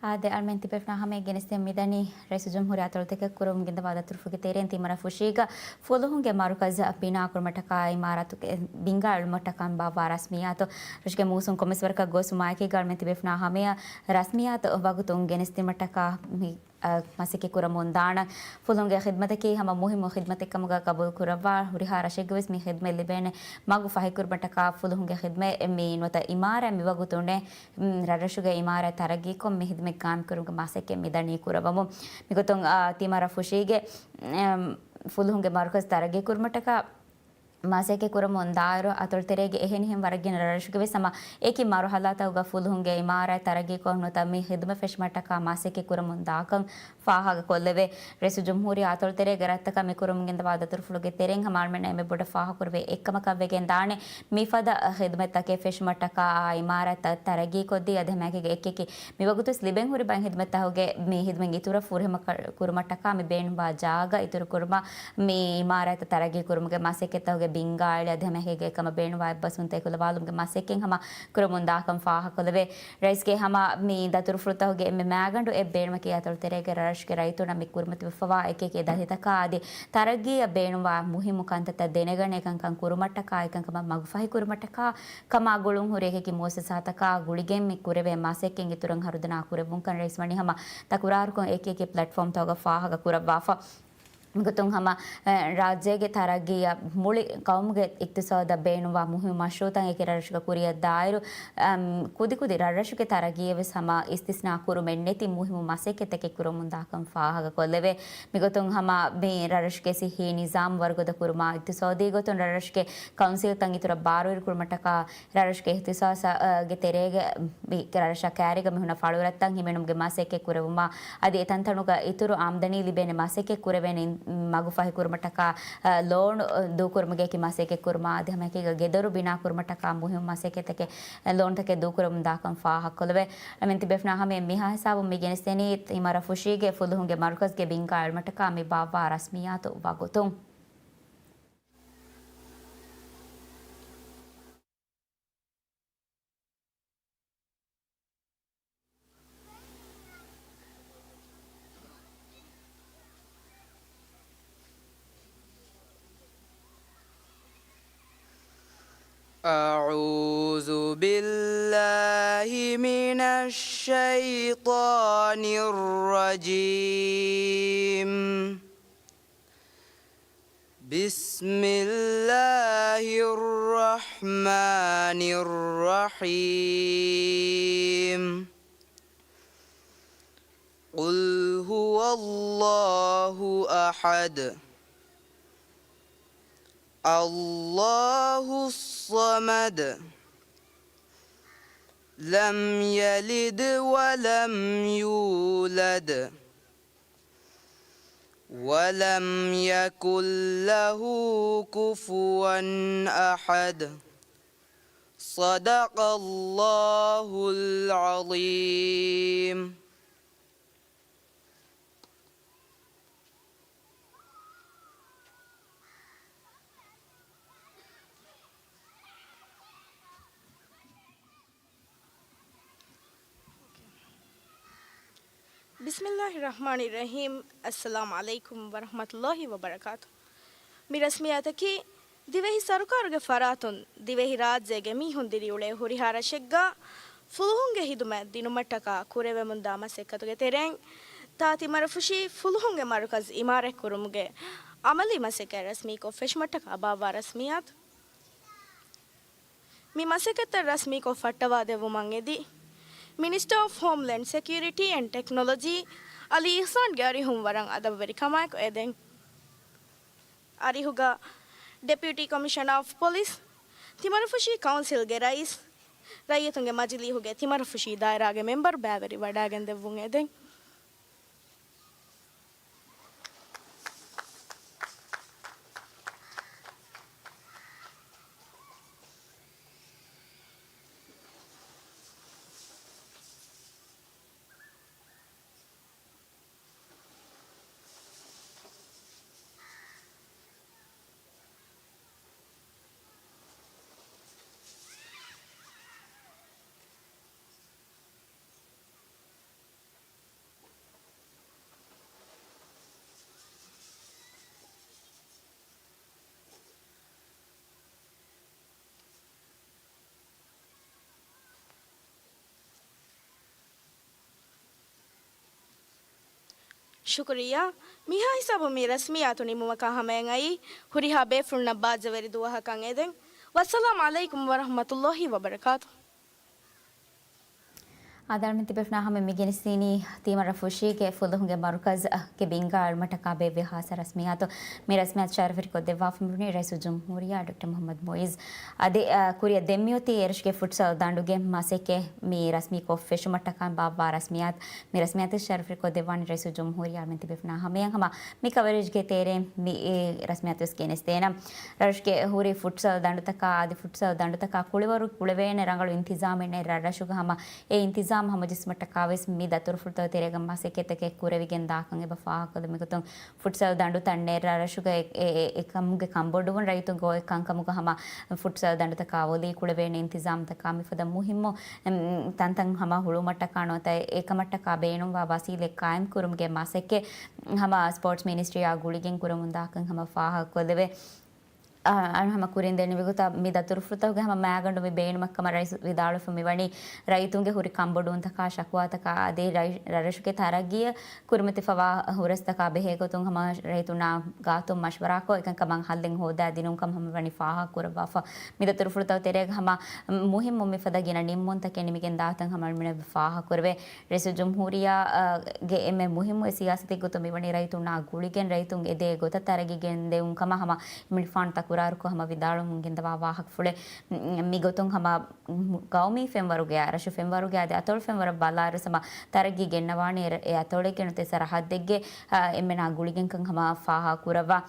އާދެ، އަޅުމެން ތިބެފުނާ ހަމަޔަށް ގެނެސްދޭން މިދަނީ ރައީސުލްޖުމްހޫރިއްޔާ އަތޮޅުތަކެއް ކުރަމުން ގެންދަވާ ދަތުރުފުޅުގެ ތެރެއިން ތިމަރަ ފުށީގަ ފުލުހުންގެ މަރުކަޒަށް ބިނާ ކުރުމަށްޓަކާ އިމާރާތުގެ ބިންގާ އެޅުމަށްޓަކާ ބާއްވާ ރަސްމިއްޔާތު. ރަށުގެ މޫސުން ކޮންމެސް ވަރަކަށް ގޯސްވުމާއެކީގަ އަޅުމެން ތިބެފުނާ ހަމަޔަށް ރަސްމިއްޔާތު ވަގުތުން ގެނެސްދިނުމަށްޓަކާ މި އަ، މަސައްކަތް ކުރަމުން ދާނަން. ފުލުހުންގެ ޚިދްމަތަކީ ހަމަ މުހިއްމު ޚިދްމަތެއް ކަމުގަ ގަބޫލު ކުރައްވާ، ހުރިހާ ރަށެއްގަވެސް މި ޚިދްމަތް ލިބޭނެ މަގު ފަހިކުރުމަށްޓަކާ ފުލުހުންގެ ޚިދްމަތް މި ނުވަތަ އިމާރާތް މިވަގުތުން ރަށްރަށުގެ އިމާރާތް ތަރައްގީކޮށް މި ޚިދްމަތް ގާއިމްކުރުމުގެ މަސައްކަތް މިދަނީ ކުރައްވަމުން. މިގޮތުން، އާ، ތިމަރަ ފުށީގެ، އެމް، ފުލުހުންގެ މަރުކަޒު ތަރައްގީކުރުމަށްޓަކާ މަސައްކަތް ކުރަމުން ދާއިރު، އަތޮޅުތެރޭގެ އެހެނިހެން ވަރަށް ގިނަ ރަށްރަށުގެ ވެސް ހަމަ އެކި މަރުހަލާތަކުގަ ފުލުހުންގެ އިމާރާތް ތަރައްގީކޮށް ނުވަތަ މި ޚިދުމަތް ފެށުމަށްޓަކާ މަސައްކަތް ކުރަމުން ދާކަން ފާހަގަކޮށްލެވޭ. ރައީސުލްޖުމްހޫރިއްޔާ އަތޮޅުތެރޭގެ ރަށްތަކަށް މި ކުރަމުން ގެންދަވާ ދަތުރުފުޅުގެ ތެރެއިން ހަމަ އަޅުމެންނަށް އެންމެ ބޮޑަށް ފާހަގަކުރެވޭ އެއްކަމަކަށް ވެގެން ދާނެ، މިފަދަ ޚިދުމަތްތަކެއް ފެށުމަށްޓަކާ އާ އިމާރާތްތައް ތަރައްގީކޮށްދީ، އަދި ހަމައެކީގަ އެކިއެކި މިވަގުތުވެސް ލިބެން ހުރި ބައެއް ޚިދުމަތްތަކުގެ މި ޚިދުމަތް އިތުރަށް ފުރިހަމަ ކަ-، ކުރުމަށްޓަކާ މި ބޭނުންވާ ޖާގަ އިތުރުކުރުމަށް މި އިމާރާތް ތަރައްގީ ކުރުމުގެ މަސައްކަތްތަކުގެ ބިންގާ އެޅި އަދި ހަމައެކީގަ އެކަމަށް ބޭނުންވާ އެއްބަސްވުންތައް އެކުލަވާލުމުގެ މަސައްކަތް ހަމަ ކުރަމުން ދާކަން ފާހަގަކޮށްލެވޭ. ރައީސްގެ ހަމަ މި ދަތުރުފުޅުތަކުގެ އެންމެ މާގަނޑު އެއް ބޭނުމަކީ އަތޮޅުތެރޭގެ ރަށްރަށުގެ ރައްޔިތުންނަށް މި ކުރިމަތިވެފަވާ އެކިއެކި ދަތިތަކާ އަދި ތަރައްގީއަށް ބޭނުންވާ މުހިއްމު ކަންތައްތައް ދެނެގަނެ އެކަންކަން ކުރުމަށްޓަކާ އެކަންކަމަށް މަގުފަހިކުރުމަށްޓަކާ ކަމާ ގުޅުންހުރި އެކިއެކި މުއައްސަސާތަކާ ގުޅިގެން މި ކުރެވޭ މަސައްކަތް އިތުރަށް ހަރުދަނާ ކުރެއްވުންކަން ރައީސް ވަނީ ހަމަ ތަކުރާރުކޮށް އެކިއެކި ޕްލެޓްފޯމްތަކުގަ ފާހަގަ ކުރައްވާފަ. މިގޮތުން ހަމަ، އެ، ރާއްޖޭގެ ތަރައްގީއަށް މުޅި ޤައުމުގެ އިޤްތިޞާދަށް ބޭނުންވާ މުހިއްމު މަޝްރޫޢުތައް އެކި ރަށްރަށުގަ ކުރިއަށް ދާއިރު، އަމް، ކުދިކުދި ރަށްރަށުގެ ތަރައްގީއަށް ވެސް ހަމަ އިސްތިސްނާ ކުރުމެއް ނެތި މުހިއްމު މަސައްކަތްތަކެއް ކުރަމުން ދާކަން ފާހަގަކޮށްލެވޭ. މިގޮތުން ހަމަ މި ރަށްރަށުގެ ޞިއްޙީ ނިޒާމް ވަރުގަދަ ކުރުމާ، އިޤްތިޞާދީ ގޮތުން ރަށްރަށުގެ ކައުންސިލްތައް އިތުރަށް ބާރުވެރިކުރުމަށްޓަކާ، ރަށްރަށުގެ އިޚްތިޞާޞްގެ ތެރޭގަ މި ރަށްރަށާ ކައިރީގަ މި ހުންނަ ފަޅުރަށްތައް ހިމެނުމުގެ މަސައްކަތް ކުރެވުމާ، އަދި އެތަންތަނުގަ އިތުރު އާމްދަނީ ލިބޭނެ މަސައްކަތް ކުރެވޭނެ މަގު ފަހިކުރުމަށްޓަކާ، އަ، ލޯނު ދޫކުރުމުގެ އެކި މަސައްކަތް ކުރުމާ، އަދި ހަމައެކީގަ ގެދޮރު ބިނާ ކުރުމަށްޓަކާ މުހިއްމު މަސައްކަތްތަކެއް، އަ، ލޯނުތަކެއް ދޫކުރަމުން ދާކަން ފާހަގަކޮށްލެވޭ. އަމިން ތިބޭފުނާ ހަމަޔަށް މިހާ ހިސާބުން މި ގެނެސްދެނީ ތިމަރަ ފުށީގެ ފުލުހުންގެ މަރުކަޒުގެ ބިންގާ އެޅުމަށްޓަކާ މި ބާއްވާ ރަސްމިއްޔާތު ވަގުތުން. أعوذ بالله من الشيطان الرجيم. بسم الله الرحمن الرحيم. قل هو الله أحد. الله الصمد. لم يلد ولم يولد. ولم يكن له كفوا أحد. صدق الله العظيم. بسم الله الرحمن الرحيم. السلام عليكم ورحمة الله وبركاته. މި ރަސްމިއްޔާތަކީ ދިވެހި ސަރުކާރުގެ ފަރާތުން ދިވެހިރާއްޖޭގެ މީހުން ދިރިއުޅޭ ހުރިހާ ރަށެއްގަ ފުލުހުންގެ ޚިދުމަތް ދިނުމަށްޓަކާ ކުރެވެމުންދާ މަސައްކަތުގެ ތެރެއިން، ތާ ތިމަރަފުށީ ފުލުހުންގެ މަރުކަޒު އިމާރާތްކުރުމުގެ ޢަމަލީ މަސައްކަތް ރަސްމީކޮށް ފެށުމަށްޓަކާ ބާއްވާ ރަސްމިއްޔާތު. މި މަސައްކަތްތައް ރަސްމީކޮށް ފައްޓަވާދެއްވުމަށް އެދި، މިނިސްޓަރ އޮފް ހޯމްލޭންޑް ސެކިއުރިޓީ އެންޑް ޓެކްނޮލޮޖީ އަލީ އިޙްސާންގެ އަރިހުން ވަރަށް އަދަބުވެރި ކަމާއެކު އެދެން. އަރިހުގަ ޑެޕިއުޓީ ކޮމިޝަނަރ އޮފް ޕޮލިސް، ތިމަރަފުށީ ކައުންސިލްގެ ރައީސް، ރައްޔިތުންގެ މަޖިލީހުގެ ތިމަރަފުށީ ދާއިރާގެ މެމްބަރު ބައިވެރި ވަޑައިގެން ދެއްވުން އެދެން. ޝުކުރިއްޔާ. މިހާ ހިސާބުން މި ރަސްމިއްޔާތު ނިމުމަކާ ހަމަޔަށް އައީ ހުރިހާ ބޭފުޅުންނަށް ބާއްޖަވެރި ދުވަހަކަށް އެދެން. ވައްސަލާމް ޢަލައިކުމް ވަރަޙްމަތުﷲ ވަބަރަކާތު. އާދެ، އަޅުމެން ތިބޭފުޅުންނާ ހަމަ މި ގެނެސްދިނީ ތިމަރަފުށީގެ ފުލުހުންގެ މަރުކަޒުގެ ބިންގާ އަޅުމަށްޓަކާ ބޭއްވި ހާއްސަ ރަސްމިއްޔާތު. މި ރަސްމިއްޔާތު ޝަރަފުވެރިކޮށްދެއްވާފަ މިވަނީ ރައީސުލްޖުމްހޫރިއްޔާ ޑޮކްޓަރ މުޙައްމަދު މުޢިއްޒު. އަދި، އަ، ކުރިއަށް ދެން މިއޮތީ އެރަށުގެ ފުޓްސަލް ދަނޑުގެ މަސައްކަތް މި ރަސްމީކޮށް ފެށުމަށްޓަކާ ބާއްވާ ރަސްމިއްޔާތު. މި ރަސްމިއްޔާތު ޝަރަފުވެރިކޮށްދެއްވާނީ ރައީސުލްޖުމްހޫރިއްޔާ. އަޅުމެން ތިބޭފުޅުންނާ ހަމަޔަށް ހަމަ މި ކަވަރޭޖްގެ ތެރެއިން މި ރަސްމިއްޔާތުވެސް ގެނެސްދޭނަން. ރަށުގެ ހުރި ފުޓްސަލް ދަނޑުތަކާ އަދި ފުޓްސަލް ދަނޑުތަކާ ކުޅިވަރު ކުޅެވޭނެ ރަނގަޅު އިންތިޒާމެއް ނެތް ރަށްރަށުގަ ހަމަ އެ އިންތިޒާމް ހަމަޖެއްސުމަށްޓަކާވެސް މި ދަތުރުފުޅުތައް ތެރޭގަ މަސައްކަތްތަކެއް ކުރެވިގެން ދާކަން އެބަ ފާހަގަކޮށްލެވޭ. މިގޮތުން ފުޓްސަލް ދަނޑުތައް ނެތް ރަށްރަށުގަ އެ، އެ، އެ، އެކަމުގެ ކަންބޮޑުވުން ރައްޔިތުން ގޮވާ ކަންކަމުގަ ހަމަ ފުޓްސަލް ދަނޑުތަކާ ވޮލީ ކުޅެވޭނެ އިންތިޒާމްތަކާ މިފަދަ މުހިއްމު، އެމް، ތަންތަން ހަމަ ހުޅުވުމަށްޓަކާ ނުވަތަ އެކަމަށްޓަކާ ބޭނުންވާ ވަސީލަތް ޤާއިމްކުރުމުގެ މަސައްކަތް ހަމަ ސްޕޯޓްސް މިނިސްޓްރީއާ ގުޅިގެން ކުރަމުންދާކަން ހަމަ ފާހަގަކޮށްލެވޭ. އަ، އަ، ހަމަ ކުރިން ދެންނެވި ގޮތަށް މި ދަތުރުފުޅުތަކުގެ ހަމަ މައިގަނޑު މި ބޭނުމަށްކަމަށް ރައީސް ވިދާޅުވެފަ މިވަނީ ރައްޔިތުންގެ ހުރި ކަންބޮޑުވުންތަކާ ޝަކުވާތަކާ އަދި ރައި-، ރަށްރަށުގެ ތަރައްގީއަށް ކުރިމަތިވެފަވާ ހުރަސްތަކާ ބެހޭގޮތުން ހަމަ ރައްޔިތުންނާ ގާތުން މަޝްވަރާކޮށް އެކަންކަމަށް ހައްލެއް ހޯދާ ދިނުންކަން ހަމަ މިވަނީ ފާހަގަކުރައްވާފަ. މި ދަތުރުފުޅުތައް ތެރޭގަ ހަމަ މުހިއްމު މިފަދަ ގިނަ ނިންމުންތަކެއް ނިމިގެން ދާތަން ހަމަ އަޅުމެން ފާހަގަކުރެވޭ. ރައީސުލްޖުމްހޫރިއްޔާގެ އެންމެ މުހިއްމު ސިޔާސަތެއްގޮތުން މިވަނީ ރައްޔިތުންނާ ގުޅިގެން ރައްޔިތުން އެދޭ ގޮތަށް ތަރައްގީ ގެންދެވުން ކަމަށް ހަމަ އެމަނިކުފާނު ތަކުރާރުކޮށް ހަމަ ވިދާޅުވަމުން ގެންދަވާ ވާހަކަފުޅެއް. މިގޮތުން ހަމަ ގައުމީ ފެންވަރުގެ، ރަށު ފެންވަރުގެ އަދި އަތޮޅު ފެންވަރަށް ބަލާއިރު ހަމަ ތަރައްގީ ގެންނަވާނީ އެ އަތޮޅެއްގެ ނުވަތަ ސަރަހައްދެއްގެ އެންމެނާ ގުޅިގެންކަން ހަމަ ފާހަގަކުރައްވާ.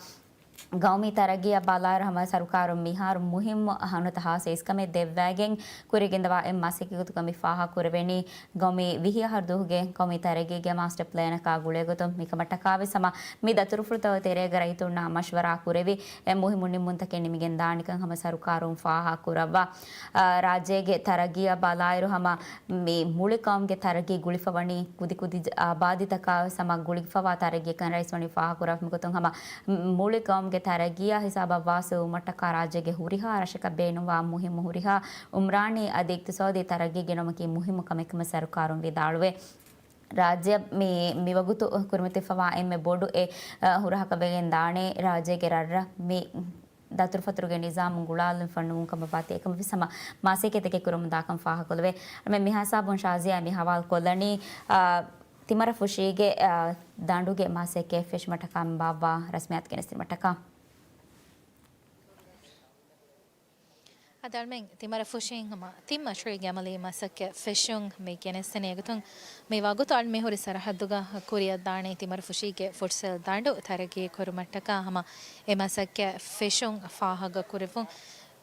ގައުމީ ތަރައްގީއަށް ބަލާއިރު ހަމަ ސަރުކާރުން މިހާރު މުހިއްމު ނުވަތަ ހާއްސަ އިސްކަމެއް ދެއްވައިގެން ކުރިގެންދަވާ އެއް މަސައްކަތްގޮތުގަ މި ފާހަގަކުރެވެނީ ގައުމީ ވިހި އަހަރު ދުވަހުގެ ގައުމީ ތަރައްގީގެ މާސްޓަ ޕްލޭނަކާ ގުޅޭގޮތުން. މިކަމަށްޓަކާވެސް ހަމަ މި ދަތުރުފުޅުތައް ތެރޭގަ ރައްޔިތުންނާ މަޝްވަރާ ކުރެވި އެ މުހިއްމު ނިންމުންތަކެއް ނިމިގެން ދާނެކަން ހަމަ ސަރުކާރުން ފާހަގަކުރައްވާ. އާ، ރާއްޖޭގެ ތަރައްގީއަށް ބަލާއިރު ހަމަ މި މުޅި ގައުމުގެ ތަރައްގީ ގުޅިފަވަނީ ކުދިކުދި އާބާދީތަކާ ހަމަ ގުޅިފަވާ ތަރައްގީއަކަށް ރައީސް ވަނީ ފާހަގަކުރައްވާ. މިގޮތުން ހަމަ މުޅި ގައުމުގެ ތަރައްގީއާ ހިސާބަށް ވާސިލުވުމަށްޓަކާ ރާއްޖޭގެ ހުރިހާ ރަށަކަށް ބޭނުންވާ މުހިއްމު ހުރިހާ އުމްރާނީ އަދި އިޤްތިޞާދީ ތަރައްގީ ގެނައުމަކީ މުހިއްމު ކަމެއްކަމަށް ސަރުކާރުން ވިދާޅުވޭ. ރާއްޖެއަށް މި، މިވަގުތު ކުރިމަތިވެފަވާ އެންމެ ބޮޑު އެއް، އަ، ހުރަހަކަށް ވެގެން ދާނެ ރާއްޖޭގެ ރަށްރަށް މި ދަތުރުފަތުރުގެ ނިޒާމު ގުޅާލަންފަ ނޫން ކަމަށް ވާތީ އެކަމަށްވެސް ހަމަ މަސައްކަތްތަކެއް ކުރަމުން ދާކަން ފާހަގަކޮށްލެވޭ. އަޅުމެން މިހާ ހިސާބުން ޝާޒިޔާ މި ހަވާލު ކޮށްލަނީ، އާ، ތިމަރަފުށީގެ، އާ، ދަނޑުގެ މަސައްކަތް ފެށުމަށްޓަކާ ބާއްވާ ރަސްމިއްޔާތު ގެނެސްދިނުމަށްޓަކާ. އަދި އަޅުމެން ތިމަރަފުށީން ހަމަ ތިން މަޝްރޫޢީގެ އަމަލީ މަސައްކަތް ފެށުން މި ގެނެސްދެނީ. އެގޮތުން މި ވަގުތު އަޅު މި ހުރި ސަރަހައްދުގަ ކުރިއަށް ދާނީ ތިމަރަފުށީގެ ފުޓްސަލް ދަނޑު ތަރައްގީ ކުރުމަށްޓަކާ ހަމަ އެ މަސައްކަތް ފެށުން ފާހަގަކުރެއްވުން.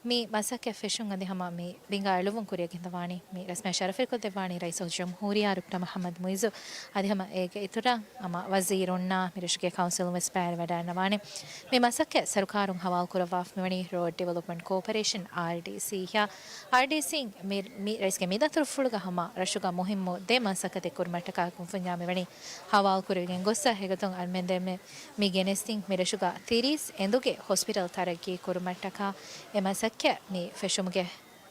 މި މަސައްކަތް ފެށުން އަދި ހަމަ މި ބިންގާ އެޅުވުން ކުރިއަށް ގެންދަވާނީ މި ރަސްމިއްޔާ ޝަރަފުވެރިކޮށްދެއްވާނީ ރައީސުލްޖުމްހޫރިއްޔާ ޑޮކްޓަރ މުޙައްމަދު މުޢިއްޒު އަދި ހަމަ އޭގެ އިތުރަށް ހަމަ ވަޒީރުންނާ މި ރަށުގެ ކައުންސިލުން ވެސް ބައިވެވަޑައިގަންނަވާނެ. މި މަސައްކަތް ސަރުކާރުން ހަވާލުކުރައްވާފަ މިވަނީ ރޯޑް ޑިވެލޮޕްމަންޓް ކޯޕަރޭޝަން، އާރްޑީސީ، އާރްޑީސީން މި، މި ރައީސްގެ މި ދަތުރުފުޅުގަ ހަމަ ރަށުގަ މުހިއްމު ދެ މަސައްކަތެއް ކުރުމަށްޓަކާ ކުންފުންޏާ މިވަނީ ހަވާލުކުރެވިގެން ގޮއްސަ. އެގޮތުން އަޅުމެން ދެންމެ މި ގެނެސްދިން މި ރަށުގަ ތިރީސް އެނދުގެ ހޮސްޕިޓަލް ތަރައްގީ ކުރުމަށްޓަކާ އެ މަސައްކަތް މި ފެށުމުގެ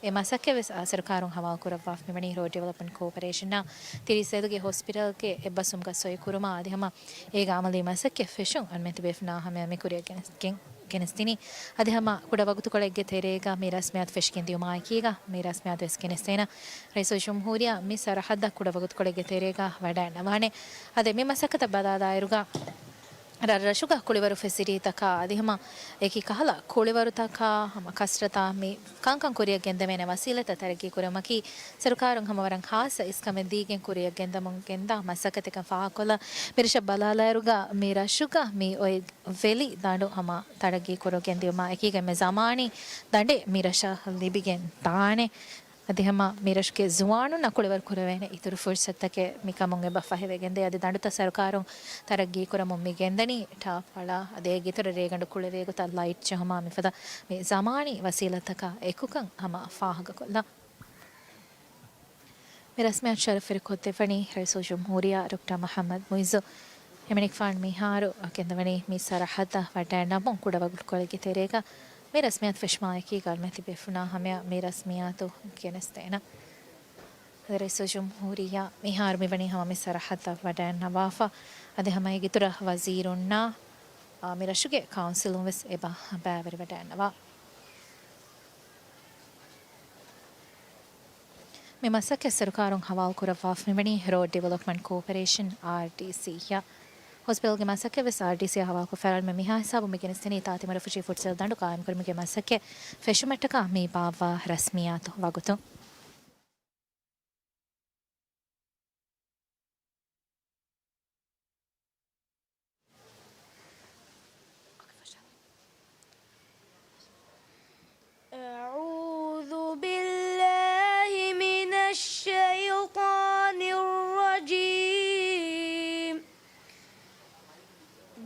އެ މަސައްކަތް ވެސް ސަރުކާރުން ހަވާލުކުރައްވާފަ މިވަނީ ރޯޑް ޑިވެލޮޕްމަންޓް ކޯޕަރޭޝަނާ ތިރީސް އެނދުގެ ހޮސްޕިޓަލްގެ އެއްބަސްވުމުގަ ސޮއިކުރުމާ އަދި ހަމަ އޭގެ އަމަލީ މަސައްކަތް ފެށުން އަޅުމެން ތިބޭފުޅުންނާ ހަމަޔަށް މި ކުރިއަށް ގެނެސް-، ގެން-، ގެނެސްދިނީ. އަދި ހަމަ ކުޑަ ވަގުތުކޮޅެއްގެ ތެރޭގަ މި ރަސްމިއްޔާތު ފެށިގެން ދިޔުމާއެކީގަ މި ރަސްމިއްޔާތު ވެސް ގެނެސްދޭނަން. ރައީސުލްޖުމްހޫރިއްޔާ މި ސަރަހައްދަށް ކުޑަ ވަގުތުކޮޅެއްގެ ތެރޭގަ ވަޑައިގަންނަވާނެ. އަދި މި މަސައްކަތަށް ބަލާލާއިރުގަ ރަށްރަށުގަ ކުޅިވަރު ފެސިލިޓީތަކާ އަދި ހަމަ އެކި ކަހަލަ ކުޅިވަރުތަކާ ހަމަ ކަސްރަތާ މި ކަންކަން ކުރިއަށް ގެންދެވޭނެ ވަސީލަތްތައް ތަރައްގީ ކުރުމަކީ ސަރުކާރުން ހަމަ ވަރަށް ހާއްސަ އިސްކަމެއް ދީގެން ކުރިއަށް ގެންދަމުން ގެންދާ މަސައްކަތެއްކަން ފާހަގަކޮށްލަން. މިރަށަށް ބަލާލާއިރުގަ މި ރަށުގަ މި އޮތް ވެލި ދަނޑު ހަމަ ތަރައްގީ ކުރިއަށް ގެންދިއުމާ އެކީގަ އެންމެ ޒަމާނީ ދަނޑެއް މި ރަށަށް ލިބިގެން ދާނެ. އަދި ހަމަ މި ރަށުގެ ޒުވާނުންނަށް ކުޅިވަރު ކުރެވޭނެ އިތުރު ފުރުސަތުތަކެއް މިކަމުން އެބަ ފަހިވެގެންދޭ. އަދި ދަނޑުތައް ސަރުކާރުން ތަރައްގީ ކުރަމުން މި ގެންދަނީ ޓާޕް އަޅާ، އަދި އޭގެ އިތުރަށް ރޭގަނޑު ކުޅެވޭ ގޮތަށް ލައިޓް ޖެހުމާ މިފަދަ މި ޒަމާނީ ވަސީލަތްތަކާ އެކުކަން ހަމަ ފާހަގަކޮށްލަން. މި ރަސްމިއްޔާތު ޝަރަފުވެރިކޮށްދެއްވަނީ ރައީސުލްޖުމްހޫރިއްޔާ ޑޮކްޓަރ މުޙައްމަދު މުޢިއްޒު. އެމަނިކުފާނު މިހާރު ގެންދަވަނީ މި ސަރަހައްދަށް ވަޑައިނަމުން ކުޑަވަގުތުކޮޅެއްގެ ތެރޭގަ މި ރަސްމިއްޔާތު ފެށުމާއެކީގަ އަޅުމެން ތިބޭފުޅުންނާ ހަމަޔަށް މި ރަސްމިއްޔާތު ގެނެސްދޭނަން. ރައީސުލްޖުމްހޫރިއްޔާ މިހާރު މިވަނީ ހަމަ މި ސަރަހައްދަށް ވަޑައިންނަވާފަ. އަދި ހަމަ އޭގެ އިތުރަށް ވަޒީރުންނާ، އާ، މި ރަށުގެ ކައުންސިލުން ވެސް އެބަ ބައިވެރިވަޑައިންނަވާ. މި މަސައްކަތް ސަރުކާރުން ހަވާލުކުރައްވާފަ މިވަނީ ރޯޑް ޑިވެލޮޕްމަންޓް ކޯޕަރޭޝަން، އާރްޑީސީ، އަށް. ހޮސްޕިޓަލްގެ މަސައްކަތް ވެސް އާރްޑީސީއާ ހަވާލުކޮށްފައިވާ މި ހިސާބުން މި ގެނެސްދިނީ ތާ ތިމަރަފުށީ ފުޓްސަލް ދަނޑު ޤާއިމުކުރުމުގެ މަސައްކަތް ފެށުމަށްޓަކާ މި ބާއްވާ ރަސްމިއްޔާތު ވަގުތު. أعوذ بالله من الشيطان الرجيم.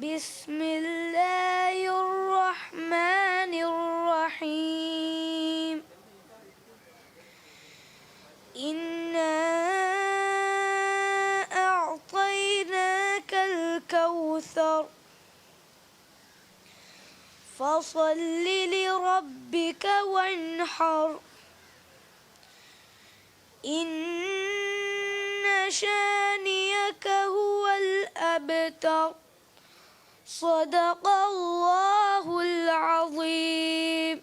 بسم الله الرحمن الرحيم. إنا أعطيناك الكوثر. فصل لربك وانحر. إن شانئك هو الأبتر. صدق الله العظيم.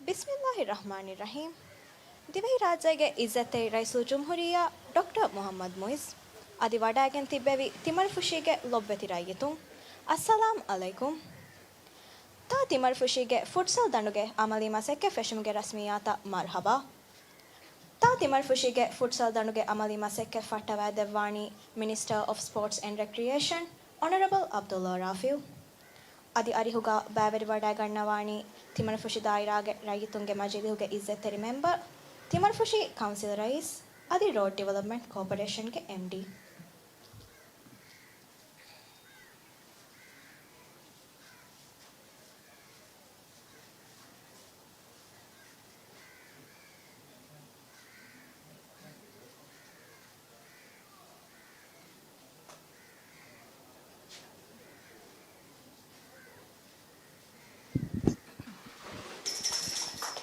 ބިސްމިއްލާހި ރަޙްމާނި ރަޙީމް. ދިވެހިރާއްޖޭގެ އިއްޒަތްތެރި ރައީސުލްޖުމްހޫރިއްޔާ ޑޮކްޓަރ މުޙައްމަދު މުޢިއްޒު އަދި ވަޑައިގެން ތިއްބެވި ތިމަރަފުށީގެ ލޮބުވެތި ރައްޔިތުން، އައްސަލާމް ޢަލައިކުމް. ތާ ތިމަރަފުށީގެ ފުޓްސަލް ދަނޑުގެ ޢަމަލީ މަސައްކަތް ފެށުމުގެ ރަސްމިއްޔާތަށް މަރުޙަބާ. ތާ ތިމަރަފުށީގެ ފުޓްސަލް ދަނޑުގެ ޢަމަލީ މަސައްކަތް ފައްޓަވައިދެއްވާނީ މިނިސްޓަރ އޮފް ސްޕޯޓްސް އެންޑް ރެކްރިއޭޝަން، އޮނަރަބަލް ޢަބްދުﷲ ރާފިޢު. އަދި އަރިހުގަ ބައިވެރިވަޑައިގަންނަވާނީ ތިމަރަފުށި ދާއިރާގެ ރައްޔިތުންގެ މަޖިލީހުގެ އިއްޒަތްތެރި މެމްބަރު، ތިމަރަފުށި ކައުންސިލް ރައީސް، އަދި ރޯޑް ޑިވެލޮޕްމަންޓް ކޯޕަރޭޝަންގެ އެމްޑީ.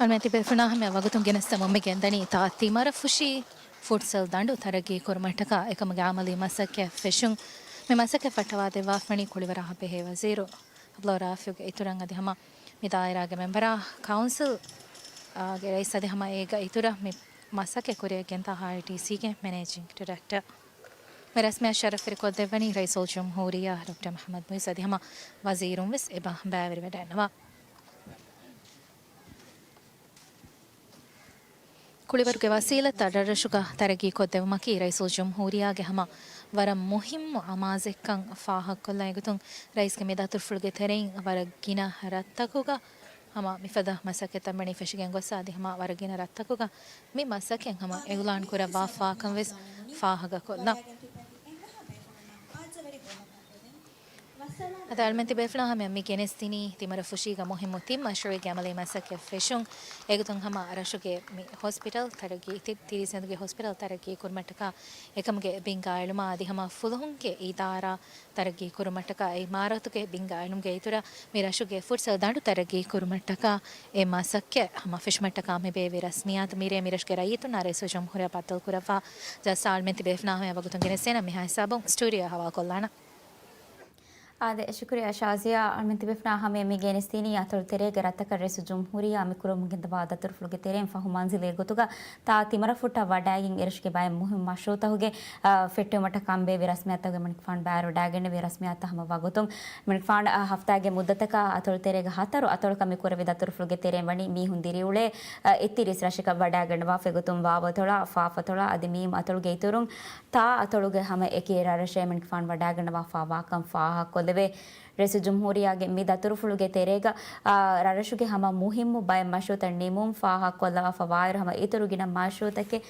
އަޅުމެން ތިބޭފުޅުންނާ ހަމަޔަށް ވަގުތުން ގެނެސްދެމުން މި ގެންދަނީ ތާ ތިމަރަފުށީ ފުޓްސަލް ދަނޑު ތަރައްގީ ކުރުމަށްޓަކާ އެކަމުގެ ޢަމަލީ މަސައްކަތް ފެށުން. މި މަސައްކަތް ފައްޓަވާދެއްވާފަވަނީ ކުޅިވަރާ ބެހޭ ވަޒީރު ޢަބްދުﷲ ރާފިޢުގެ އިތުރަށް އަދި ހަމަ މި ދާއިރާގެ މެމްބަރާ، ކައުންސިލް، އާ، ގެ ރައީސް އަދި ހަމަ އޭގަ އިތުރަށް މި މަސައްކަތް ކުރިއަށް ގެންދާ އާރްޑީސީގެ މެނޭޖިންގް ޑިރެކްޓަރ. މި ރަސްމިއްޔާ ޝަރަފްވެރިކޮށްދެއްވަނީ ރައީސުލްޖުމްހޫރިއްޔާ ޑޮކްޓަރ މުޙައްމަދު މުޢިއްޒު އަދި ހަމަ ވަޒީރުން ވެސް އެބަ ބައިވެރިވެޑައިންނަވާ. ކުޅިވަރުގެ ވަސީލަތްތައް ރަށްރަށުގަ ތަރައްގީކޮށްދެއްވުމަކީ ރައީސުލްޖުމްހޫރިއްޔާގެ ހަމަ ވަރަށް މުހިއްމު އަމާޒެއްކަން ފާހަގަކޮށްލަން އެގޮތުން ރައީސްގެ މި ދަތުރުފުޅުގެ ތެރެއިން ވަރަށް ގިނަ ރަށްތަކުގަ ހަމަ މިފަދަ މަސައްކަތްތައް ވަނީ ފެށިގެން ގޮއްސަ އަދި ހަމަ ވަރަށް ގިނަ ރަށްތަކުގަ މި މަސައްކަތް ހަމަ އިޢުލާން ކުރައްވާފާކަން ވެސް ފާހަގަކޮށްލަން. އަދި އަޅުމެން ތިބޭފުޅާ ހަމަ މި ގެނެސްދިނީ ތިމަރަފުށީގަ މުހިއްމު ތިން މަޝްރޫޢެއްގެ ޢަމަލީ މަސައްކަތް ފެށުން. އެގޮތުން ހަމަ ރަށުގެ މި ހޮސްޕިޓަލް ތަރައްގީ، ތި-، ތިރީސް އެނދުގެ ހޮސްޕިޓަލް ތަރައްގީ ކުރުމަށްޓަކާ އެކަމުގެ ބިންގާ އެޅުމާ އަދި ހަމަ ފުލުހުންގެ އިދާރާ ތަރައްގީ ކުރުމަށްޓަކާ އެ އިމާރާތުގެ ބިންގާ އެޅުމުގެ އިތުރަށް މި ރަށުގެ ފުޓްސަލް ދަނޑު ތަރައްގީ ކުރުމަށްޓަކާ އެ މަސައްކަތް ހަމަ ފެށުމަށްޓަކާ މި ބޭއްވި ރަސްމިއްޔާތު މިރޭ މި ރަށުގެ ރައްޔިތުންނާ ރައީސުލްޖުމްހޫރިއްޔާ ބައްދަލުކުރައްވާ ޖަލްސާ އަޅުމެން ތިބޭފުޅާ ހަމަޔަށް ވަގުތުން ގެނެސްދޭނަން މިހާ ހިސާބުން ސްޓޫޑިއޯއަށް ހަވާލުކޮށްލާނަން. އާދެ، ޝުކުރިއްޔާ ޝާޒިޔާ. އަޅުމެން ތިބޭފުޅާ ހަމަޔަށް މި ގެނެސްދިނީ އަތޮޅު ތެރޭގެ ރަށްތަކަށް ރައީސުލްޖުމްހޫރިއްޔާ މި ކުރަމުން ގެންދަވާ ދަތުރުފުޅުގެ ތެރެއިން ފަހު މަންޒިލެއް ގޮތުގަ ތާ ތިމަރަފުށަށް ވަޑައިގެން އެރަށުގެ ބައެއް މުހިއްމު މަޝްރޫޢުތަކުގެ، އާ، ފެއްޓެވުމަށްޓަކާ ބޭއްވި ރަސްމިއްޔާތުގެ މަނިކުފާނު ބާރު ވަޑައިގެންނެވި ރަސްމިއްޔާތައް ހަމަ ވަގުތުން މަނިކުފާނު އަށް ހަފްތާގެ މުއްދަތަކަށް އަތޮޅު ތެރޭގަ ހަތަރު އަތޮޅަކަށް މި ކުރެވި ދަތުރުފުޅުގެ ތެރެއިން ވަނީ މީހުން ދިރިއުޅޭ، އަ، އެއްތިރީސް ރަށަކަށް ވަޑައިގަންނަވާފަ އެގޮތުން ވާވަތޮޅާ، ފާފަތޮޅާ އަދި މީމް އަތޮޅުގެ އިތުރުން ތާ އަތޮޅުގެ ހަމަ އެކި ރަށްރަށެއް މަނިކުފާނު ވަޑައިގަންނަވާފާ ވާކަން ފާހަގަކޮށްލެވޭ. ރައީސުލްޖުމްހޫރިއްޔާގެ މި ދަތުރުފުޅުގެ ތެރޭގަ، އާ، ރަށްރަށުގެ ހަމަ މުހިއްމު ބައެއް މަޝްރޫޢުތައް ނިމުން ފާހަގަކޮށްލަވާފަ ވާއިރު ހަމަ އިތުރު ގިނަ މަޝްރޫޢުތަކެއް،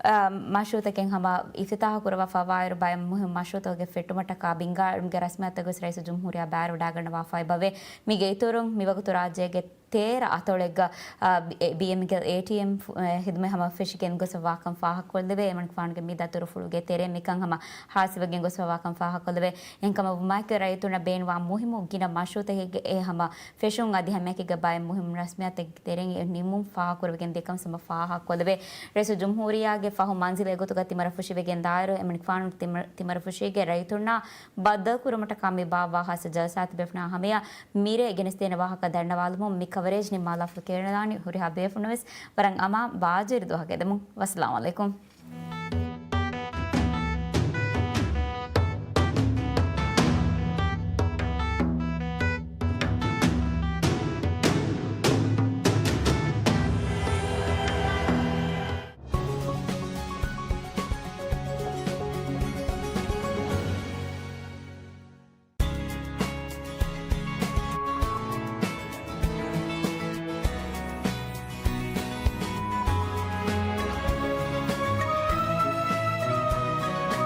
އާ، މަޝްރޫޢުތަކެއް ހަމަ އިފްތިތާޙު ކުރައްވާފަ ވާއިރު ބައެއް މުހިއްމު މަޝްރޫޢުތަކުގެ ފެއްޓުމަށްޓަކާ ބިންގާ އެޅުމުގެ ރަސްމިއްޔާތަކުވެސް ރައީސުލްޖުމްހޫރިއްޔާ ބާރު ވަޑައިގަންނަވާފައި ބަވޭ. މީގެ އިތުރުން މިވަގުތު ރާއްޖޭގެ ތޭރަ އަތޮޅެއްގަ، އާ، ބި-، އެ، ބީއެމްގެ އޭޓީއެމް ފު-، އެ، ހިދުމަތް ހަމަ ފެށިގެން ގޮސްފަވާކަން ފާހަގަކޮށްލެވޭ. އެމަނިކުފާނުގެ މި ދަތުރުފުޅުގެ ތެރޭ މިކަން ހަމަ ހާސިލްވެގެން ގޮސްފަވާކަން ފާހަގަކޮށްލެވޭ. އެހެންކަމަށް ވުމާއެކު ރައްޔިތުންނަށް ބޭނުންވާ މުހިއްމު ގިނަ މަޝްރޫއުތަކެއްގެ އެ ހަމަ ފެށުން އަދި ހަމައެކީގަ ބައެއް މުހިއްމު ރަސްމިއްޔާތެއްގެ ތެރެއިން އެ ނިމުން ފާހަގަކުރެވިގެން ދިޔަކަން ހަމަ ފާހަގަކޮށްލެވޭ. ރައީސުލް ޖުމްހޫރިއްޔާގެ ފަހު މަންޒިލް އެގޮތުގަ ތިމަރަފުށިވެގެން ދާއިރު އެމަނިކުފާނު ތިމަ-، ތިމަރަފުށީގެ ރައްޔިތުންނާ ބައްދަލުކުރުމަށްޓަކާ މި ބާއްވާ ހާއްސަ ޖަލްސާތައް ބޭފުޅުންނާ ހަމަޔަށް މިރޭ ގެނެސްދޭނެ ވާހަކަ ދަންނަވާލުމުން މި ކަވަރޭޖް ނިންމާލާފަ ކިޔަންލާނީ. ހުރިހާ ބޭފުޅުންނަށް ވެސް ވަރަށް އަމާން ބާއްޖަވެރި ދުވަހަކަށް އެދެމުން. ވައްސަލާމް އަލައިކުމް.